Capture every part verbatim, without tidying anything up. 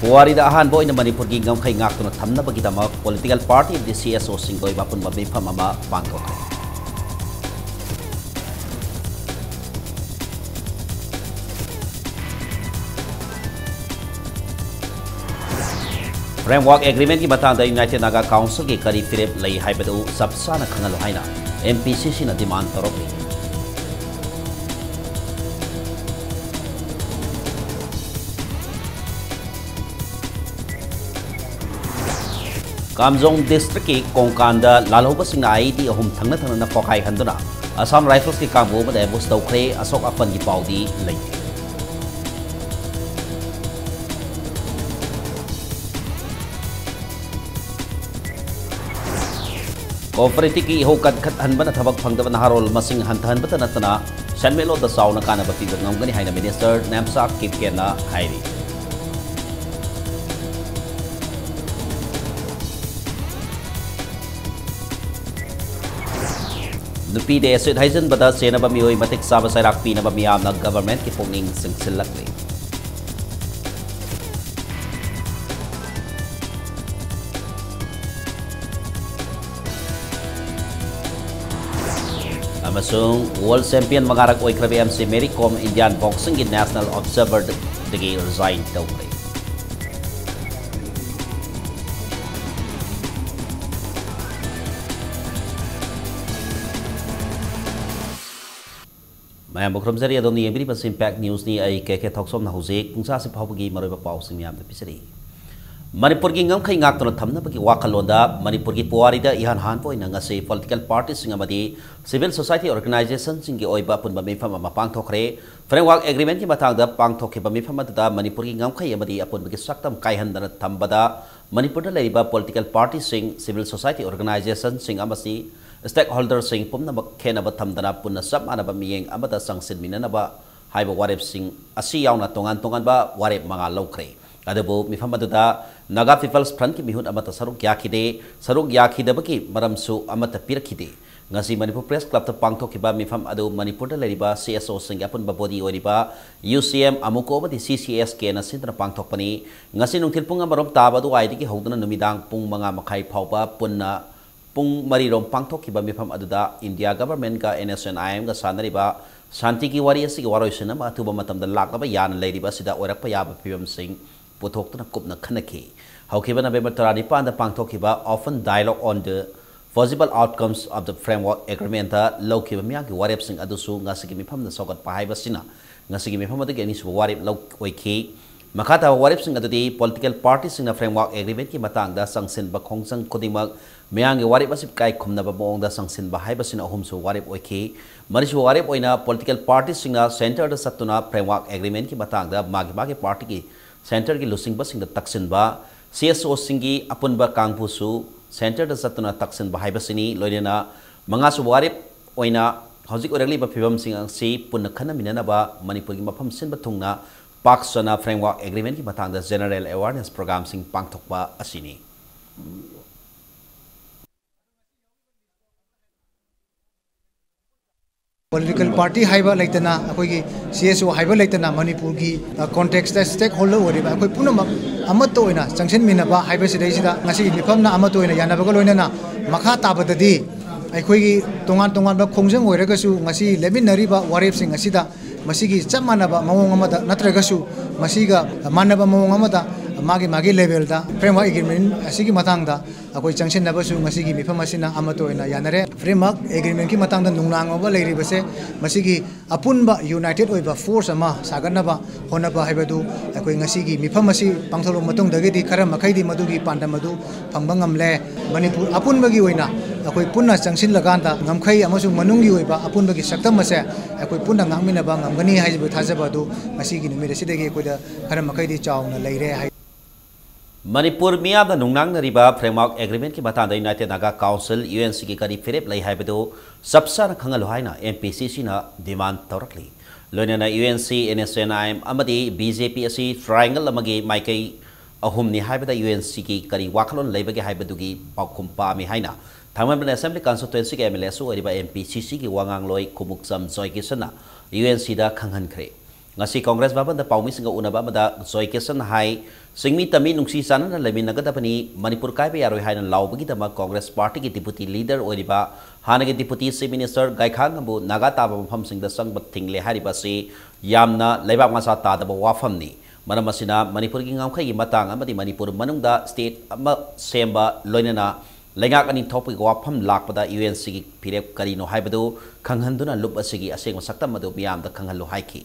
ꯄꯨꯋꯥꯔꯤꯗ ꯑꯍꯥꯟꯕ ꯑꯣꯏꯅ ꯃꯅꯤꯄꯨꯔꯒꯤ ꯉꯝꯈꯩ ꯉꯥꯛꯇꯨꯅ ꯊꯝꯅꯕꯒꯤꯗꯃꯛ political party ꯑꯃꯗꯤ C S Oꯁꯤꯡꯒꯤ ꯑꯣꯏꯕ ꯑꯄꯨꯟꯕ ꯃꯤꯐꯝ ꯑꯃ ꯄꯥꯡꯊꯣꯛꯈ꯭ꯔꯦ꯫ Framework Agreementꯀꯤ ꯃꯇꯥꯡꯗ United Naga Councilꯒꯤ ꯀꯔꯤ ꯐꯤꯔꯦꯞ ꯂꯩ ꯍꯥꯏꯕꯗꯨ ꯆꯞ ꯆꯥꯅ ꯈꯪꯍꯜꯂꯨ ꯍꯥꯏꯅ M P C Cꯅ demand ꯇꯧꯔꯛꯂꯤ꯫ Kamjong districtꯀꯤ ꯀꯣꯡꯀꯥꯟꯗ ꯂꯥꯜꯍꯧꯕꯁꯤꯡꯅ I E D ꯑꯍꯨꯝ ꯊꯪꯅ ꯊꯪꯅꯅ ꯄꯣꯈꯥꯏꯍꯟꯗꯨꯅ Assam Riflesꯀꯤ ꯀꯥꯡꯕꯨ ꯑꯃꯗ ambush ꯇꯧꯈ꯭ꯔꯦ꯫ ꯑꯁꯣꯛ ꯑꯄꯟꯒꯤ ꯄꯥꯎꯗꯤ ꯂꯩꯇꯦ꯫ Cooperativeꯀꯤ ꯏꯍꯧ ꯀꯟꯈꯠꯍꯟꯕꯅ ꯊꯕꯛ ꯐꯪꯗꯕ ꯅꯍꯥꯔꯣꯜ ꯃꯁꯤꯡ ꯍꯟꯊꯍꯟꯕꯇ ꯅꯠꯇꯅ ꯁꯦꯟꯃꯤꯠꯂꯣꯟꯗ ꯆꯥꯎꯅ ꯀꯥꯟꯅꯕ ꯄꯤꯕ ꯉꯝꯒꯅꯤ ꯍꯥꯏꯅ Minister Nemcha Kipgenꯅ ꯍꯥꯏꯔꯤ꯫ ꯅꯨꯄꯤꯗ acid ꯍꯩꯖꯤꯟꯕꯗ ꯆꯦꯟꯅꯕ ꯃꯤꯑꯣꯏ ꯃꯇꯤꯛ ꯆꯥꯕ ꯆꯩꯔꯥꯛ ꯄꯤꯅꯕ ꯃꯤꯌꯥꯝꯅ governmentꯀꯤ ꯄꯨꯛꯅꯤꯡ ꯆꯤꯡꯁꯤꯜꯂꯛꯂꯤ꯫ ꯑꯃꯁꯨꯡ world champion ꯃꯉꯥꯔꯛ ꯑꯣꯏꯈ꯭ꯔꯕ M C Mary Kom Indian boxingꯒꯤ national observerꯗꯒꯤ resign ꯇꯧꯈ꯭ꯔꯦ꯫ ꯃꯌꯥꯝꯕꯨ ꯈꯨꯔꯨꯝꯖꯔꯤ꯫ ꯑꯗꯣꯝꯅ ꯌꯦꯡꯕꯤꯔꯤꯕꯁꯤ Impact Newsꯅꯤ꯫ ꯑꯩ K K ꯊꯣꯛꯆꯣꯝꯅ ꯍꯧꯖꯤꯛ ꯄꯨꯡꯁꯥꯁꯤ ꯐꯥꯎꯕꯒꯤ ꯃꯔꯨꯑꯣꯏꯕ ꯄꯥꯎꯁꯤꯡ ꯃꯌꯥꯝꯗ ꯄꯤꯖꯔꯤ꯫ ꯃꯅꯤꯄꯨꯔꯒꯤ ꯉꯝꯈꯩ ꯉꯥꯛꯇꯨꯅ ꯊꯝꯅꯕꯒꯤ ꯋꯥꯈꯜꯂꯣꯟꯗ ꯃꯅꯤꯄꯨꯔꯒꯤ ꯄꯨꯋꯥꯔꯤꯗ ꯏꯍꯥꯟ ꯍꯥꯟꯕ ꯑꯣꯏꯅ ꯉꯁꯤ political partyꯁꯤꯡ ꯑꯃꯗꯤ civil society organizationꯁꯤꯡꯒꯤ ꯑꯣꯏꯕ ꯑꯄꯨꯟꯕ ꯃꯤꯐꯝ ꯑꯃ ꯄꯥꯡꯊꯣꯛꯈ꯭ꯔꯦ꯫ Framework Agreementꯀꯤ ꯃꯇꯥꯡꯗ ꯄꯥꯡꯊꯣꯛꯈꯤꯕ ꯃꯤꯐꯝ ꯑꯗꯨꯗ ꯃꯅꯤꯄꯨꯔꯒꯤ ꯉꯝꯈꯩ ꯑꯃꯗꯤ ꯑꯄꯨꯟꯕꯒꯤ ꯁꯛꯇꯝ ꯀꯥꯏꯍꯟꯗꯅ ꯊꯝꯕꯗ ꯃꯅꯤꯄꯨꯔꯗ ꯂꯩꯔꯤꯕ political partyꯁꯤꯡ, civil society organizationꯁꯤꯡ ꯑꯃꯗꯤ stakeholderꯁꯤꯡ ꯄꯨꯝꯅꯃꯛ ꯈꯦꯠꯅꯕ ꯊꯝꯗꯅ ꯄꯨꯟꯅ ꯆꯞ ꯃꯥꯟꯅꯕ ꯃꯤꯠꯌꯦꯡ ꯑꯃꯗ ꯆꯪꯁꯤꯟꯃꯤꯟꯅꯅꯕ ꯍꯥꯏꯕ ꯋꯥꯔꯦꯞꯁꯤꯡ ꯑꯁꯤ ꯌꯥꯎꯅ ꯇꯣꯉꯥꯟ ꯇꯣꯉꯥꯟꯕ ꯋꯥꯔꯦꯞ ꯃꯉꯥ ꯂꯧꯈ꯭ꯔꯦ꯫ ꯑꯗꯨꯕꯨ ꯃꯤꯐꯝ ꯑꯗꯨꯗ Naga People's Frontꯀꯤ ꯃꯤꯍꯨꯠ ꯑꯃꯠꯇ ꯁꯔꯨꯛ ꯌꯥꯈꯤꯗꯦ꯫ ꯁꯔꯨꯛ ꯌꯥꯈꯤꯗꯕꯒꯤ ꯃꯔꯝꯁꯨ ꯑꯃꯠꯇ ꯄꯤꯔꯛꯈꯤꯗꯦ꯫ ꯉꯁꯤ ꯃꯅꯤꯄꯨꯔ ꯄ꯭ꯔꯦꯁ ꯀ꯭ꯂꯕꯇ ꯄꯥꯡꯊꯣꯛꯈꯤꯕ ꯃꯤꯐꯝ ꯑꯗꯨ ꯃꯅꯤꯄꯨꯔꯗ ꯂꯩꯔꯤꯕ ꯁꯤ ꯑꯦꯁ ꯑꯣꯁꯤꯡꯒꯤ ꯑꯄꯨꯟꯕ ꯕꯣꯗꯤ ꯑꯣꯏꯔꯤꯕ ꯌꯨ ꯁꯤ ꯑꯦꯝ, ꯑꯃꯨꯀꯣ ꯑꯃꯗꯤ ꯁꯤ ꯁꯤ ꯑꯦꯁ ꯀꯦꯅ ꯁꯤꯟꯗꯨꯅ ꯄꯥꯡꯊꯣꯛꯄꯅꯤ꯫ ꯉꯁꯤ ꯅꯨꯡꯊꯤꯜ ꯄꯨꯡ ꯑꯃꯔꯣꯝ ꯇꯥꯕ ꯑꯗꯨꯋꯥꯏꯗꯒꯤ ꯍꯧꯗꯨꯅ ꯅꯨꯃꯤꯗꯥꯡ ꯄꯨꯡ ꯃꯉꯥ ꯃꯈꯥꯏ ꯐꯥꯎꯕ ꯄꯨꯟꯅ ꯄꯨꯡ ꯃꯔꯤꯔꯣꯝ ꯄꯥꯡꯊꯣꯛꯈꯤꯕ ꯃꯤꯐꯝ ꯑꯗꯨꯗ ꯏꯟꯗꯤꯌꯥ ꯒꯚꯔꯟꯃꯦꯟꯠꯀ ꯑꯦꯟ ꯑꯦꯁ ꯑꯦꯟ ꯑꯥꯏ ꯑꯦꯝꯒ ꯁꯥꯟꯅꯔꯤꯕ ꯁꯥꯟꯇꯤꯒꯤ ꯋꯥꯔꯤ ꯑꯁꯤꯒꯤ ꯋꯥꯔꯣꯏꯁꯤꯟ ꯑꯃ ꯑꯊꯨꯕ ꯃꯇꯝꯗ ꯂꯥꯛꯅꯕ ꯌꯥꯅ ꯂꯩꯔꯤꯕ ꯑꯁꯤꯗ ꯑꯣꯏꯔꯛꯄ ꯌꯥꯕ ꯐꯤꯕꯝꯁꯤꯡ ꯄꯨꯊꯣꯛꯇꯨꯅ ꯀꯨꯞꯅ ꯈꯟꯅꯈꯤ꯫ ꯍꯧꯈꯤꯕ ꯅꯕꯦꯝꯕꯔ ꯇꯔꯥꯅꯤꯄꯥꯟꯗ ꯄꯥꯡꯊꯣꯛꯈꯤꯕ Open Dialogue on the Possible Outcomes of the Framework Agreementꯇ ꯂꯧꯈꯤꯕ ꯃꯤꯌꯥꯝꯒꯤ ꯋꯥꯔꯦꯞꯁꯤꯡ ꯑꯗꯨꯁꯨ ꯉꯁꯤꯒꯤ ꯃꯤꯐꯝꯗ ꯁꯧꯒꯠꯄ ꯍꯥꯏꯕꯁꯤꯅ ꯉꯁꯤꯒꯤ ꯃꯤꯐꯝ ꯑꯗꯨꯒꯤ ꯑꯅꯤꯁꯨꯕ ꯋꯥꯔꯦꯞ ꯂꯧ-, ꯑꯣꯏꯈꯤ꯫ ꯃꯈꯥ ꯇꯥꯕ ꯋꯥꯔꯦꯞꯁꯤꯡ ꯑꯗꯨꯗꯤ political partyꯁꯤꯡꯅ framework agreementꯀꯤ ꯃꯇꯥꯡꯗ ꯆꯪꯁꯤꯟꯕ ꯈꯣꯡꯖꯪ ꯈꯨꯗꯤꯡꯃꯛ ꯃꯤꯌꯥꯝꯒꯤ ꯋꯥꯔꯦꯞ ꯑꯁꯤ ꯏꯀꯥꯏ ꯈꯨꯝꯅꯕ ꯃꯑꯣꯡꯗ ꯆꯪꯁꯤꯟꯕ ꯍꯥꯏꯕꯁꯤꯅ ꯑꯍꯨꯝꯁꯨꯕ ꯋꯥꯔꯦꯞ ꯑꯣꯏꯈꯤ꯫ ꯃꯔꯤꯁꯨꯕ ꯋꯥꯔꯦꯞ ꯑꯣꯏꯅ political partyꯁꯤꯡꯅ centreꯗ ꯆꯠꯇꯨꯅ framework agreementꯀꯤ ꯃꯇꯥꯡꯗ ꯃꯥꯒꯤ ꯃꯥꯒꯤ partyꯒꯤ centreꯒꯤ ꯂꯨꯆꯤꯡꯕꯁꯤꯡꯗ ꯇꯛꯁꯤꯟꯕ, ꯁꯤ ꯑꯦꯁ ꯑꯣꯁꯤꯡꯒꯤ ꯑꯄꯨꯟꯕ ꯀꯥꯡꯕꯨꯁꯨ centreꯗ ꯆꯠꯇꯨꯅ ꯇꯛꯁꯤꯟꯕ ꯍꯥꯏꯕꯁꯤꯅꯤ꯫ ꯂꯣꯏꯅꯅ ꯃꯉꯥꯁꯨꯕ ꯋꯥꯔꯦꯞ ꯑꯣꯏꯅ ꯍꯧꯖꯤꯛ ꯑꯣꯏꯔꯛꯂꯤꯕ ꯐꯤꯕꯝꯁꯤꯡ ꯑꯁꯤ ꯄꯨꯟꯅ ꯈꯟꯅꯃꯤꯟꯅꯅꯕ ꯃꯅꯤꯄꯨꯔꯒꯤ ꯃꯐꯝ ꯁꯤꯟꯕ ꯊꯨꯡꯅ ꯄꯥꯛ ꯁꯟꯅ framework agreementꯀꯤ ꯃꯇꯥꯡꯗ general awareness programꯁꯤꯡ ꯄꯥꯡꯊꯣꯛꯄ ꯑꯁꯤꯅꯤ꯫ Political party ꯍꯥꯏꯕ ꯂꯩꯇꯅ, ꯑꯩꯈꯣꯏꯒꯤ ꯁꯤ ꯑꯦꯁ ꯑꯣ ꯍꯥꯏꯕ ꯂꯩꯇꯅ, ꯃꯅꯤꯄꯨꯔꯒꯤ, ꯑ, contextꯇ stakeholder ꯑꯣꯏꯔꯤꯕ ꯑꯩꯈꯣꯏ ꯄꯨꯝꯅꯃꯛ ꯑꯃꯠꯇ ꯑꯣꯏꯅ ꯆꯪꯁꯤꯟꯃꯤꯟꯅꯕ ꯍꯥꯏꯕꯁꯤꯗꯩꯁꯤꯗ ꯉꯁꯤꯒꯤ ꯃꯤꯐꯝꯅ ꯑꯃꯠꯇ ꯑꯣꯏꯅ ꯌꯥꯅꯕꯒ ꯂꯣꯏꯅꯅ ꯃꯈꯥ ꯇꯥꯕꯗꯗꯤ ꯑꯩꯈꯣꯏꯒꯤ ꯇꯣꯉꯥꯟ ꯇꯣꯉꯥꯟꯕ ꯈꯣꯡꯖꯪ ꯑꯣꯏꯔꯒꯁꯨ ꯉꯁꯤ ꯂꯦꯞꯃꯤꯟꯅꯔꯤꯕ ꯋꯥꯔꯦꯞꯁꯤꯡ ꯑꯁꯤꯗ ꯃꯁꯤꯒꯤ ꯆꯞ ꯃꯥꯟꯅꯕ ꯃꯑꯣꯡ ꯑꯃꯗ ꯅꯠꯇ꯭ꯔꯒꯁꯨ ꯃꯁꯤꯒ ꯃꯥꯟꯅꯕ ꯃꯑꯣꯡ ꯑꯃꯗ ꯃꯥꯒꯤ ꯃꯥꯒꯤ levelꯗ framework agreement ꯑꯁꯤꯒꯤ ꯃꯇꯥꯡꯗ ꯑꯩꯈꯣꯏ ꯆꯪꯁꯤꯟꯅꯕꯁꯨ ꯉꯁꯤꯒꯤ ꯃꯤꯐꯝ ꯑꯁꯤꯅ ꯑꯃꯠꯇ ꯑꯣꯏꯅ ꯌꯥꯅꯔꯦ꯫ Framework agreementꯀꯤ ꯃꯇꯥꯡꯗ ꯅꯨꯡꯅꯥꯡ ꯑꯃ ꯂꯩꯔꯤꯕꯁꯦ, ꯃꯁꯤꯒꯤ ꯑꯄꯨꯟꯕ united ꯑꯣꯏꯕ force ꯑꯃ ꯁꯥꯒꯠꯅꯕ ꯍꯣꯠꯅꯕ ꯍꯥꯏꯕꯗꯨ ꯑꯩꯈꯣꯏ ꯉꯁꯤꯒꯤ ꯃꯤꯐꯝ ꯑꯁꯤ ꯄꯥꯡꯊꯣꯛꯂꯕ ꯃꯇꯨꯡꯗꯒꯤꯗꯤ ꯈꯔ ꯃꯈꯩꯗꯤ ꯃꯗꯨꯒꯤ ꯄꯥꯟꯗꯝ ꯑꯗꯨ ꯐꯪꯕ ꯉꯝꯂꯦ꯫ ꯃꯅꯤꯄꯨꯔ ꯑꯄꯨꯟꯕꯒꯤ ꯑꯣꯏꯅ ꯑꯩꯈꯣꯏ ꯄꯨꯟꯅ ꯆꯪꯁꯤꯜꯂꯀꯥꯟꯗ ꯉꯝꯈꯩ ꯑꯃꯁꯨꯡ ꯃꯅꯨꯡꯒꯤ ꯑꯣꯏꯕ ꯑꯄꯨꯟꯕꯒꯤ ꯁꯛꯇꯝ ꯑꯁꯦ ꯑꯩꯈꯣꯏ ꯄꯨꯟꯅ ꯉꯥꯛꯃꯤꯟꯅꯕ ꯉꯝꯒꯅꯤ ꯍꯥꯏꯕ ꯊꯥꯖꯕ ꯑꯗꯨ ꯉꯁꯤꯒꯤ ꯅꯨꯃꯤꯠ ꯑꯁꯤꯗꯒꯤ ꯑꯩꯈꯣꯏꯗ ꯈꯔ ꯃꯈꯩꯗꯤ ꯆꯥꯎꯅ ꯂꯩꯔꯦ ꯍꯥꯏ꯫ ꯃꯅꯤꯄꯨꯔ ꯃꯤꯌꯥꯝꯅ ꯅꯨꯡꯅꯥꯡꯅꯔꯤꯕ framework agreementꯀꯤ ꯃꯇꯥꯡꯗ United Naga Council, UNCꯒꯤ ꯀꯔꯤ ꯐꯤꯔꯦꯞ ꯂꯩ ꯍꯥꯏꯕꯗꯨ ꯆꯞ ꯆꯥꯅ ꯈꯪꯍꯜꯂꯨ ꯍꯥꯏꯅ M P C Cꯅ demand ꯇꯧꯔꯛꯂꯤ꯫ ꯂꯣꯏꯅꯅ UNC, N S N I M ꯑꯃꯗꯤ B J P ꯑꯁꯤ triangle ꯑꯃꯒꯤ ꯃꯥꯏꯀꯩ ꯑꯍꯨꯝꯅꯤ ꯍꯥꯏꯕꯗ UNCꯒꯤ ꯀꯔꯤ ꯋꯥꯈꯜꯂꯣꯟ ꯂꯩꯕꯒꯦ ꯍꯥꯏꯕꯗꯨꯒꯤ ꯄꯥꯎꯈꯨꯝ ꯄꯥꯝꯃꯤ ꯍꯥꯏꯅ ꯊꯥꯡꯃꯩꯕꯟ Assembly Constituency ꯒꯤ M L A ꯁꯨ ꯑꯣꯏꯔꯤꯕ M P C C ꯒꯤ ꯋꯥꯉꯥꯡꯂꯣꯏ ꯈꯨꯃꯨꯛꯆꯝ ꯖꯣꯏꯀꯤꯁꯟꯅ U N C ꯗ ꯈꯪꯍꯟꯈ꯭ꯔꯦ꯫ ꯉꯁꯤ Congress ꯚꯕꯟꯗ ꯄꯥꯎꯃꯤꯁꯤꯡꯒ ꯎꯅꯕ ꯑꯃꯗ ꯖꯣꯏꯀꯤꯁꯟꯅ ꯍꯥꯏ, ꯆꯤꯡꯃꯤ ꯇꯝꯃꯤ ꯅꯨꯡꯁꯤ ꯆꯥꯟꯅꯅ ꯂꯩꯃꯤꯟꯅꯒꯗꯕꯅꯤ, ꯃꯅꯤꯄꯨꯔ ꯀꯥꯏꯕ ꯌꯥꯔꯣꯏ ꯍꯥꯏꯅ ꯂꯥꯎꯕꯒꯤꯗꯃꯛ Congress Party ꯒꯤ Deputy Leader ꯑꯣꯏꯔꯤꯕ ꯍꯥꯟꯅꯒꯤ Deputy Chief Minister ꯒꯥꯏꯈꯥꯉꯝꯕꯨ ꯅꯥꯒꯥ ꯇꯥꯕ ꯃꯐꯝꯁꯤꯡꯗ ꯆꯪꯕ ꯊꯤꯡꯂꯦ ꯍꯥꯏꯔꯤꯕ ꯑꯁꯤ ꯌꯥꯝꯅ ꯂꯩꯕꯥꯛ ꯃꯆꯥ ꯇꯥꯗꯕ ꯋꯥꯐꯝꯅꯤ꯫ ꯃꯔꯝ ꯑꯁꯤꯅ ꯃꯅꯤꯄꯨꯔꯒꯤ ꯉꯝꯈꯩꯒꯤ ꯃꯇꯥꯡ ꯑꯃꯗꯤ ꯃꯅꯤꯄꯨꯔ ꯃꯅꯨꯡꯗ state ꯑꯃ ꯁꯦꯝꯕ, ꯂꯣꯏꯅꯅ ꯂꯩꯉꯥꯛ ꯑꯅꯤ ꯊꯣꯛꯄꯒꯤ ꯋꯥꯐꯝ ꯂꯥꯛꯄꯗ U N C ꯒꯤ ꯐꯤꯔꯦꯞ ꯀꯔꯤꯅꯣ ꯍꯥꯏꯕꯗꯨ ꯈꯪꯍꯟꯗꯨꯅ ꯂꯨꯞ ꯑꯁꯤꯒꯤ ꯑꯁꯦꯡꯕ ꯁꯛꯇꯝ ꯑꯗꯨ ꯃꯤꯌꯥꯝꯗ ꯈꯪꯍꯜꯂꯨ ꯍꯥꯏꯈꯤ꯫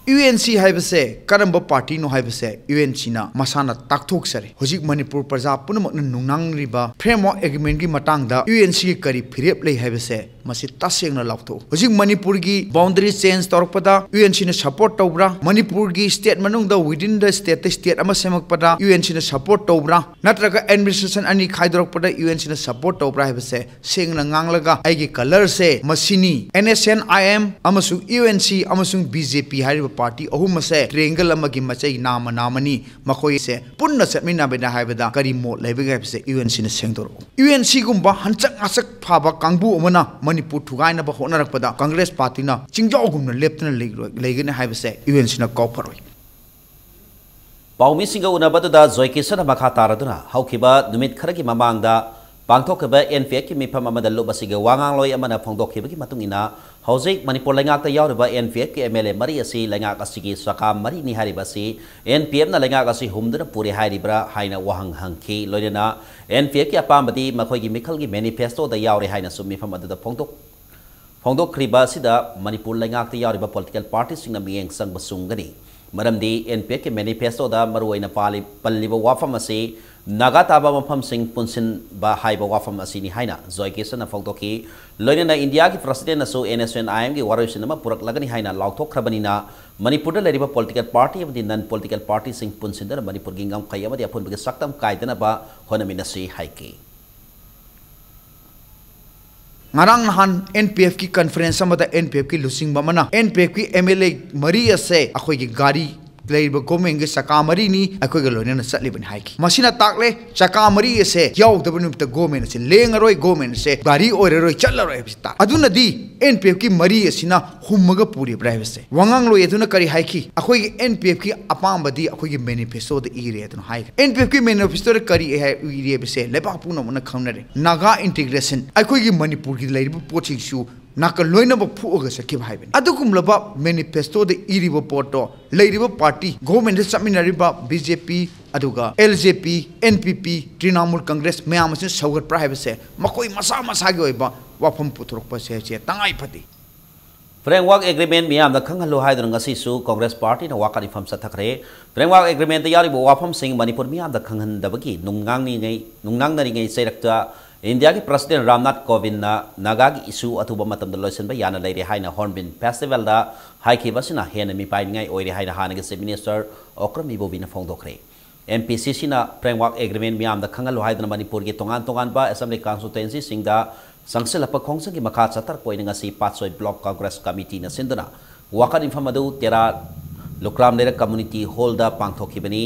U N C ꯍꯥꯏꯕꯁꯦ ꯀꯔꯝꯕ party ꯅꯣ ꯍꯥꯏꯕꯁꯦ U N C ꯅ ꯃꯁꯥꯅ ꯇꯥꯛꯊꯣꯛꯆꯔꯦ꯫ ꯍꯧꯖꯤꯛ ꯃꯅꯤꯄꯨꯔ ꯄ꯭ꯔꯖꯥ ꯄꯨꯝꯅꯃꯛꯅ ꯅꯨꯡꯅꯥꯡꯂꯤꯕ Framework Agreement ꯀꯤ ꯃꯇꯥꯡꯗ U N C ꯒꯤ ꯀꯔꯤ ꯐꯤꯔꯦꯞ ꯂꯩ ꯍꯥꯏꯕꯁꯦ ꯃꯁꯤ ꯇꯁꯦꯡꯅ ꯂꯥꯎꯊꯣꯛꯎ꯫ ꯍꯧꯖꯤꯛ ꯃꯅꯤꯄꯨꯔꯒꯤ boundary change ꯇꯧꯔꯛꯄꯗ U N C ꯅ support ꯇꯧꯕ꯭ꯔꯥ? ꯃꯅꯤꯄꯨꯔꯒꯤ state ꯃꯅꯨꯡꯗ within the state ꯇ state ꯑꯃ ꯁꯦꯝꯃꯛꯄꯗ U N C ꯅ support ꯇꯧꯕ꯭ꯔꯥ? ꯅꯠꯇ꯭ꯔꯒ administration ꯑꯅꯤ ꯈꯥꯏꯗꯣꯔꯛꯄꯗ U N C ꯅ support ꯇꯧꯕ꯭ꯔꯥ ꯍꯥꯏꯕꯁꯦ ꯁꯦꯡꯅ ꯉꯥꯡꯂꯒ ꯑꯩꯒꯤ colour ꯁꯦ ꯃꯁꯤꯅꯤ꯫ N S N I M ꯑꯃꯁꯨꯡ U N C ꯑꯃꯁꯨꯡ B J P ꯍꯥꯏꯔꯤꯕ party ꯑꯍꯨꯝ ꯑꯁꯦ triangle ꯑꯃꯒꯤ ꯃꯆꯩ ꯅꯥꯝꯃ ꯅꯥꯝꯃꯅꯤ꯫ ꯃꯈꯣꯏꯁꯦ ꯄꯨꯟꯅ ꯆꯠꯃꯤꯟꯅꯕꯅꯤ ꯍꯥꯏꯕꯗ ꯀꯔꯤ ꯃꯣꯠ ꯂꯩꯕꯒꯦ ꯍꯥꯏꯕꯁꯦ U N C ꯅ ꯁꯦꯡꯗꯣꯔꯛꯎ꯫ U N C ꯒꯨꯝꯕ ꯍꯟꯆꯛ ꯉꯥꯆꯛ ꯐꯕ ꯀꯥꯡꯕꯨ ꯑꯃꯅ ꯃꯅꯤꯄꯨꯔ ꯊꯨꯒꯥꯏꯅꯕ ꯍꯣꯠꯅꯔꯛꯄꯗ Congress party ꯅ ꯆꯤꯡꯖꯥꯎꯒꯨꯝꯅ ꯂꯦꯞꯇꯅ ꯂꯩꯔꯣꯏ-, ꯂꯩꯒꯅꯤ ꯍꯥꯏꯕꯁꯦ U N C ꯅ ꯀꯥꯎꯐꯔꯣꯏ꯫ ꯄꯥꯎꯃꯤꯁꯤꯡꯒ ꯎꯅꯕꯗꯨꯗ ꯖꯣꯏꯀꯤꯁꯟꯅ ꯃꯈꯥ ꯇꯥꯔꯗꯨꯅ, ꯍꯧꯈꯤꯕ ꯅꯨꯃꯤꯠ ꯈꯔꯒꯤ ꯃꯃꯥꯡꯗ ꯄꯥꯡꯊꯣꯛꯈꯤꯕ N P F ꯀꯤ ꯃꯤꯐꯝ ꯑꯃꯗ ꯂꯨꯞ ꯑꯁꯤꯒꯤ ꯋꯥꯉꯥꯡꯂꯣꯏ ꯑꯃꯅ ꯐꯣꯡꯗꯣꯛꯈꯤꯕꯒꯤ ꯃꯇꯨꯡ ꯏꯟꯅ, ꯍꯧꯖꯤꯛ ꯃꯅꯤꯄꯨꯔ ꯂꯩꯉꯥꯛꯇ ꯌꯥꯎꯔꯤꯕ N P F ꯀꯤ M L A ꯃꯔꯤ ꯑꯁꯤ ꯂꯩꯉꯥꯛ ꯑꯁꯤꯒꯤ ꯆꯀꯥ ꯃꯔꯤꯅꯤ ꯍꯥꯏꯔꯤꯕ ꯑꯁꯤ N P F ꯅ ꯂꯩꯉꯥꯛ ꯑꯁꯤ ꯍꯨꯝꯗꯨꯅ ꯄꯨꯔꯦ ꯍꯥꯏꯔꯤꯕ꯭ꯔꯥ ꯍꯥꯏꯅ ꯋꯥꯍꯪ ꯍꯪꯈꯤ꯫ ꯂꯣꯏꯅꯅ N P F ꯀꯤ ꯑꯄꯥꯝꯕꯗꯤ ꯃꯈꯣꯏꯒꯤ ꯃꯤꯈꯜꯒꯤ manifesto ꯗ ꯌꯥꯎꯔꯦ ꯍꯥꯏꯅꯁꯨ ꯃꯤꯐꯝ ꯑꯗꯨꯗ ꯐꯣꯡꯗꯣꯛ-, ꯐꯣꯡꯗꯣꯛꯈ꯭ꯔꯤꯕ ꯑꯁꯤꯗ ꯃꯅꯤꯄꯨꯔ ꯂꯩꯉꯥꯛꯇ ꯌꯥꯎꯔꯤꯕ political party ꯁꯤꯡꯅ ꯃꯤꯠꯌꯦꯡ ꯆꯪꯕ ꯆꯨꯝꯒꯅꯤ꯫ ꯃꯔꯝꯗꯤ N P F ꯀꯤ manifesto ꯗ ꯃꯔꯨꯑꯣꯏꯅ ꯄꯥꯜꯂꯤ-, ꯄꯜꯂꯤꯕ ꯋꯥꯐꯝ ꯑꯁꯤ ꯅꯥꯒꯥ ꯇꯥꯕ ꯃꯐꯝꯁꯤꯡ ꯄꯨꯟꯁꯤꯟꯕ ꯍꯥꯏꯕ ꯋꯥꯐꯝ ꯑꯁꯤꯅꯤ ꯍꯥꯏꯅ ꯖꯣꯏꯀꯤꯁꯟꯅ ꯐꯣꯡꯗꯣꯛꯈꯤ꯫ ꯂꯣꯏꯅꯅ ꯏꯟꯗꯤꯌꯥꯒꯤ President ꯅꯁꯨ N S N I M ꯒꯤ ꯋꯥꯔꯣꯏꯁꯤꯟ ꯑꯃ ꯄꯨꯔꯛꯂꯒꯅꯤ ꯍꯥꯏꯅ ꯂꯥꯎꯊꯣꯛꯈ꯭ꯔꯕꯅꯤꯅ, ꯃꯅꯤꯄꯨꯔꯗ ꯂꯩꯔꯤꯕ political party ꯑꯃꯗꯤ non political party ꯁꯤꯡ ꯄꯨꯟꯁꯤꯟꯗꯨꯅ ꯃꯅꯤꯄꯨꯔꯒꯤ ꯉꯝꯈꯩ ꯑꯃꯗꯤ ꯑꯄꯨꯟꯕꯒꯤ ꯁꯛꯇꯝ ꯀꯥꯏꯗꯅꯕ ꯍꯣꯠꯅꯃꯤꯟꯅꯁꯤ ꯍꯥꯏꯈꯤ꯫ ꯉꯔꯥꯡ ꯅꯍꯥꯟ N P F ꯀꯤ conference ꯑꯃꯗ N P F ꯀꯤ ꯂꯨꯆꯤꯡꯕ ꯑꯃꯅ N P F ꯀꯤ M L A ꯃꯔꯤ ꯑꯁꯦ ꯑꯩꯈꯣꯏꯒꯤ ꯒꯥꯔꯤ ꯂꯩꯔꯤꯕ ꯒꯣꯔꯃꯦꯟꯒꯤ ꯆꯀꯥ ꯃꯔꯤꯅꯤ ꯑꯩꯈꯣꯏꯒ ꯂꯣꯏꯅꯅ ꯆꯠꯂꯤꯕꯅꯤ ꯍꯥꯏꯈꯤ꯫ ꯃꯁꯤꯅ ꯇꯥꯛꯂꯦ, ꯆꯀꯥ ꯃꯔꯤ ꯑꯁꯦ ꯌꯥꯎꯗꯕ ꯅꯨꯃꯤꯠꯇ ꯒꯣꯔꯃꯦꯟ ꯑꯁꯦ ꯂꯦꯡꯉꯔꯣꯏ, ꯒꯣꯔꯃꯦꯟ ꯑꯁꯦ ꯒꯥꯔꯤ ꯑꯣꯏꯔꯔꯣꯏ, ꯆꯠꯂꯔꯣꯏ ꯍꯥꯏꯕꯁꯤ ꯇꯥꯛ꯫ ꯑꯗꯨꯅꯗꯤ NPFꯀꯤ ꯃꯔꯤ ꯑꯁꯤꯅ ꯍꯨꯝꯃꯒ ꯄꯨꯔꯤꯕ꯭ꯔꯥ ꯍꯥꯏꯕꯁꯦ꯫ ꯋꯥꯉꯥꯡꯂꯣꯏ ꯑꯗꯨꯅ ꯀꯔꯤ ꯍꯥꯏꯈꯤ? "ꯑꯩꯈꯣꯏꯒꯤ NPFꯀꯤ ꯑꯄꯥꯝꯕꯗꯤ ꯑꯩꯈꯣꯏꯒꯤ ꯃꯦꯅꯤꯐꯦꯁꯇꯣꯗ ꯏꯔꯦ" ꯑꯗꯨꯅ ꯍꯥꯏꯈ꯭ꯔꯦ꯫ NPFꯀꯤ ꯃꯦꯅꯤꯐꯦꯁꯇꯣꯗ ꯀꯔꯤ ꯍꯥꯏ-, ꯏꯔꯦ ꯍꯥꯏꯕꯁꯦ ꯂꯩꯕꯥꯛ ꯄꯨꯝꯅꯃꯛꯅ ꯈꯪꯅꯔꯦ꯫ ꯅꯥꯒꯥ ꯏꯟꯇꯤꯒ꯭ꯔꯦꯁꯟ, ꯑꯩꯈꯣꯏꯒꯤ ꯃꯅꯤꯄꯨꯔꯒꯤ ꯂꯩꯔꯤꯕ ꯄꯣꯠꯁꯤꯡꯁꯨ ꯅꯥꯀꯜ ꯂꯣꯏꯅꯃꯛ ꯐꯨꯛꯑꯒ ꯆꯠꯈꯤꯕ ꯍꯥꯏꯕꯅꯤ꯫ ꯑꯗꯨꯒꯨꯝꯂꯕ ꯃꯦꯅꯤꯐꯦꯁꯇꯣꯗ ꯏꯔꯤꯕ ꯄꯣꯠꯇꯣ ꯂꯩꯔꯤꯕ ꯄꯥꯔꯇꯤ, ꯒꯣꯔꯃꯦꯟꯗ ꯆꯠꯃꯤꯟꯅꯔꯤꯕ BJP, ꯑꯗꯨꯒ LJP, NPP, ꯇ꯭ꯔꯤꯅꯥꯃꯨꯜ ꯀꯪꯒ꯭ꯔꯦꯁ ꯃꯌꯥꯝ ꯑꯁꯤꯅ ꯁꯧꯒꯠꯄ꯭ꯔꯥ ꯍꯥꯏꯕꯁꯦ ꯃꯈꯣꯏ ꯃꯁꯥ ꯃꯁꯥꯒꯤ ꯑꯣꯏꯕ ꯋꯥꯐꯝ ꯄꯨꯊꯣꯔꯛꯄꯁꯦ ꯁꯦ ꯇꯉꯥꯏ ꯐꯗꯦ꯫ Framework Agreement ꯃꯤꯌꯥꯝꯗ ꯈꯪꯍꯜꯂꯨ ꯍꯥꯏꯗꯨꯅ ꯉꯁꯤꯁꯨ ꯀꯪꯒ꯭ꯔꯦꯁ ꯄꯥꯔꯇꯤꯅ ꯋꯥꯀꯠ ꯏꯐꯝ ꯆꯠꯊꯈ꯭ꯔꯦ꯫ Framework Agreementꯇ ꯌꯥꯎꯔꯤꯕ ꯋꯥꯐꯝꯁꯤꯡ ꯃꯅꯤꯄꯨꯔ ꯃꯤꯌꯥꯝꯗ ꯈꯪꯍꯟꯗꯕꯒꯤ ꯅꯨꯡꯉꯥꯡꯅꯤꯡꯉꯩ-, ꯅꯨꯡꯅꯥꯡꯅꯔꯤꯉꯩ ꯆꯩꯔꯛꯇ ꯏꯟꯗꯤꯌꯥꯒꯤ ꯄ꯭ꯔꯁꯤꯗꯦꯟ ꯔꯥꯝꯅꯥꯊ ꯀꯣꯕꯤꯟꯗꯅ ꯅꯥꯒꯥꯒꯤ ꯏꯁꯨ ꯑꯊꯨꯕ ꯃꯇꯝꯗ ꯂꯣꯏꯁꯤꯟꯕ ꯌꯥꯅ ꯂꯩꯔꯦ ꯍꯥꯏꯅ ꯍꯣꯔꯟꯕꯤꯜ ꯐꯦꯁꯇꯤꯚꯦꯜꯗ ꯍꯥꯏꯈꯤꯕ ꯑꯁꯤꯅ ꯍꯦꯟꯅ ꯃꯤꯄꯥꯏꯅꯤꯡꯉꯥꯏ ꯑꯣꯏꯔꯦ ꯍꯥꯏꯅ ꯍꯥꯟꯅꯒꯤ ꯆꯤꯐ ꯃꯤꯅꯤꯁꯇꯔ ꯑꯣꯀ꯭ꯔꯝ ꯏꯕꯣꯕꯤꯅ ꯐꯣꯡꯗꯣꯛꯈ꯭ꯔꯦ꯫ MPCCꯅ Framework Agreement ꯃꯤꯌꯥꯝꯗ ꯈꯪꯍꯜꯂꯨ ꯍꯥꯏꯗꯨꯅ ꯃꯅꯤꯄꯨꯔꯒꯤ ꯇꯣꯉꯥꯟ ꯇꯣꯉꯥꯟꯕ ꯑꯦꯁꯦꯝꯕ꯭ꯂꯤ ꯀꯟꯁꯇꯤꯇ꯭ꯋꯦꯟꯁꯤꯁꯤꯡꯗ ꯆꯪꯁꯤꯜꯂꯛꯄ ꯈꯣꯡꯖꯪꯒꯤ ꯃꯈꯥ ꯆꯠꯊꯔꯛꯄ ꯑꯣꯏꯅ ꯉꯁꯤ ꯄꯥꯠꯁꯣꯏ ꯕ꯭ꯂꯣꯛ ꯀꯪꯒ꯭ꯔꯦꯁ ꯀꯃꯤꯇꯤꯅ ꯁꯤꯟꯗꯨꯅ ꯋꯥꯀꯠ ꯃꯤꯐꯝ ꯑꯗꯨ ꯇꯦꯔꯥ ꯂꯨꯀ꯭ꯔꯥꯝ ꯂꯩꯔꯛ ꯀꯝꯃ꯭ꯌꯨꯅꯤꯇꯤ ꯍꯣꯜꯗ ꯄꯥꯡꯊꯣꯛꯈꯤꯕꯅꯤ꯫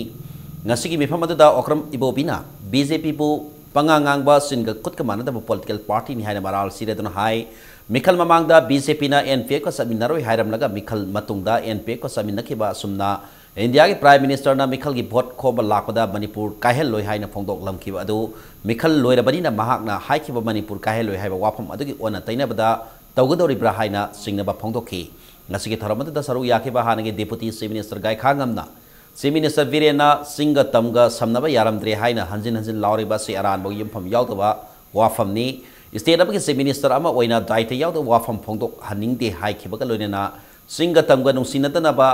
ꯉꯁꯤꯒꯤ ꯃꯤꯐꯝ ꯑꯗꯨꯗ ꯑꯣꯀ꯭ꯔꯝ ꯏꯕꯣꯕꯤꯅ BJPꯕꯨ ꯄꯉꯥꯡ ꯉꯥꯡꯕ, ꯆꯤꯟꯒ ꯈꯨꯠꯀ ꯃꯥꯟꯅꯗꯕ ꯄꯣꯂꯤꯇꯤꯀꯦꯜ ꯄꯥꯔꯇꯤꯅꯤ ꯍꯥꯏꯅ ꯃꯔꯥꯜ ꯁꯤꯔꯗꯨꯅ ꯍꯥꯏ꯫ ꯃꯤꯈꯜ ꯃꯃꯥꯡꯗ BJPꯅ NPFꯀ ꯆꯠꯃꯤꯟꯅꯔꯣꯏ ꯍꯥꯏꯔꯝꯂꯒ ꯃꯤꯈꯜ ꯃꯇꯨꯡꯗ NPFꯀ ꯆꯠꯃꯤꯟꯅꯈꯤꯕ ꯑꯁꯨꯝꯅ ꯏꯟꯗꯤꯌꯥꯒꯤ ꯄ꯭ꯔꯥꯏꯝ ꯃꯤꯅꯤꯁꯇꯔꯅ ꯃꯤꯈꯜꯒꯤ ꯚꯣꯠ ꯈꯣꯝꯕ ꯂꯥꯛꯄꯗ ꯃꯅꯤꯄꯨꯔ ꯀꯥꯏꯍꯜꯂꯣꯏ ꯍꯥꯏꯅ ꯐꯣꯡꯗꯣꯛꯂꯝꯈꯤꯕ ꯑꯗꯨ ꯃꯤꯈꯜ ꯂꯣꯏꯔꯕꯅꯤꯅ ꯃꯍꯥꯛꯅ ꯍꯥꯏꯈꯤꯕ ꯃꯅꯤꯄꯨꯔ ꯀꯥꯏꯍꯜꯂꯣꯏ ꯍꯥꯏꯕ ꯋꯥꯐꯝ ꯑꯗꯨꯒꯤ ꯑꯣꯟꯅ ꯇꯩꯅꯕꯗ ꯇꯧꯒꯗꯧꯔꯤꯕ꯭ꯔꯥ ꯍꯥꯏꯅ ꯆꯤꯡꯅꯕ ꯐꯣꯡꯗꯣꯛꯈꯤ꯫ ꯉꯁꯤꯒꯤ ꯊꯧꯔꯝ ꯑꯗꯨꯗ ꯁꯔꯨꯛ ꯌꯥꯈꯤꯕ ꯍꯥꯟꯅꯒꯤ ꯗꯤꯄꯨꯇꯤ ꯆꯤꯐ ꯃꯤꯅꯤꯁꯇꯔ ꯒꯥꯏꯈꯥꯉꯝꯅ ꯆꯤꯐ ꯃꯤꯅꯤꯁꯇꯔ ꯕꯤꯔꯦꯟꯅ ꯆꯤꯡꯒ ꯇꯝꯒ ꯁꯝꯅꯕ ꯌꯥꯔꯝꯗ꯭ꯔꯦ ꯍꯥꯏꯅ ꯍꯟꯖꯤꯟ ꯍꯟꯖꯤꯟ ꯂꯥꯎꯔꯤꯕ ꯑꯁꯤ ꯑꯔꯥꯟꯕ ꯌꯨꯝꯐꯝ ꯌꯥꯎꯗꯕ ꯋꯥꯐꯝꯅꯤ꯫ ꯁ꯭ꯇꯦꯠ ꯑꯃꯒꯤ ꯆꯤꯐ ꯃꯤꯅꯤꯁꯇꯔ ꯑꯃ ꯑꯣꯏꯅ ꯗꯥꯏꯇ ꯌꯥꯎꯗꯕ ꯋꯥꯐꯝ ꯐꯣꯡꯗꯣꯛꯍꯟꯅꯤꯡꯗꯦ ꯍꯥꯏꯈꯤꯕꯒ ꯂꯣꯏꯅꯅ ꯆꯤꯡꯒ ꯇꯝꯒ ꯅꯨꯡꯁꯤꯅꯗꯅꯕ,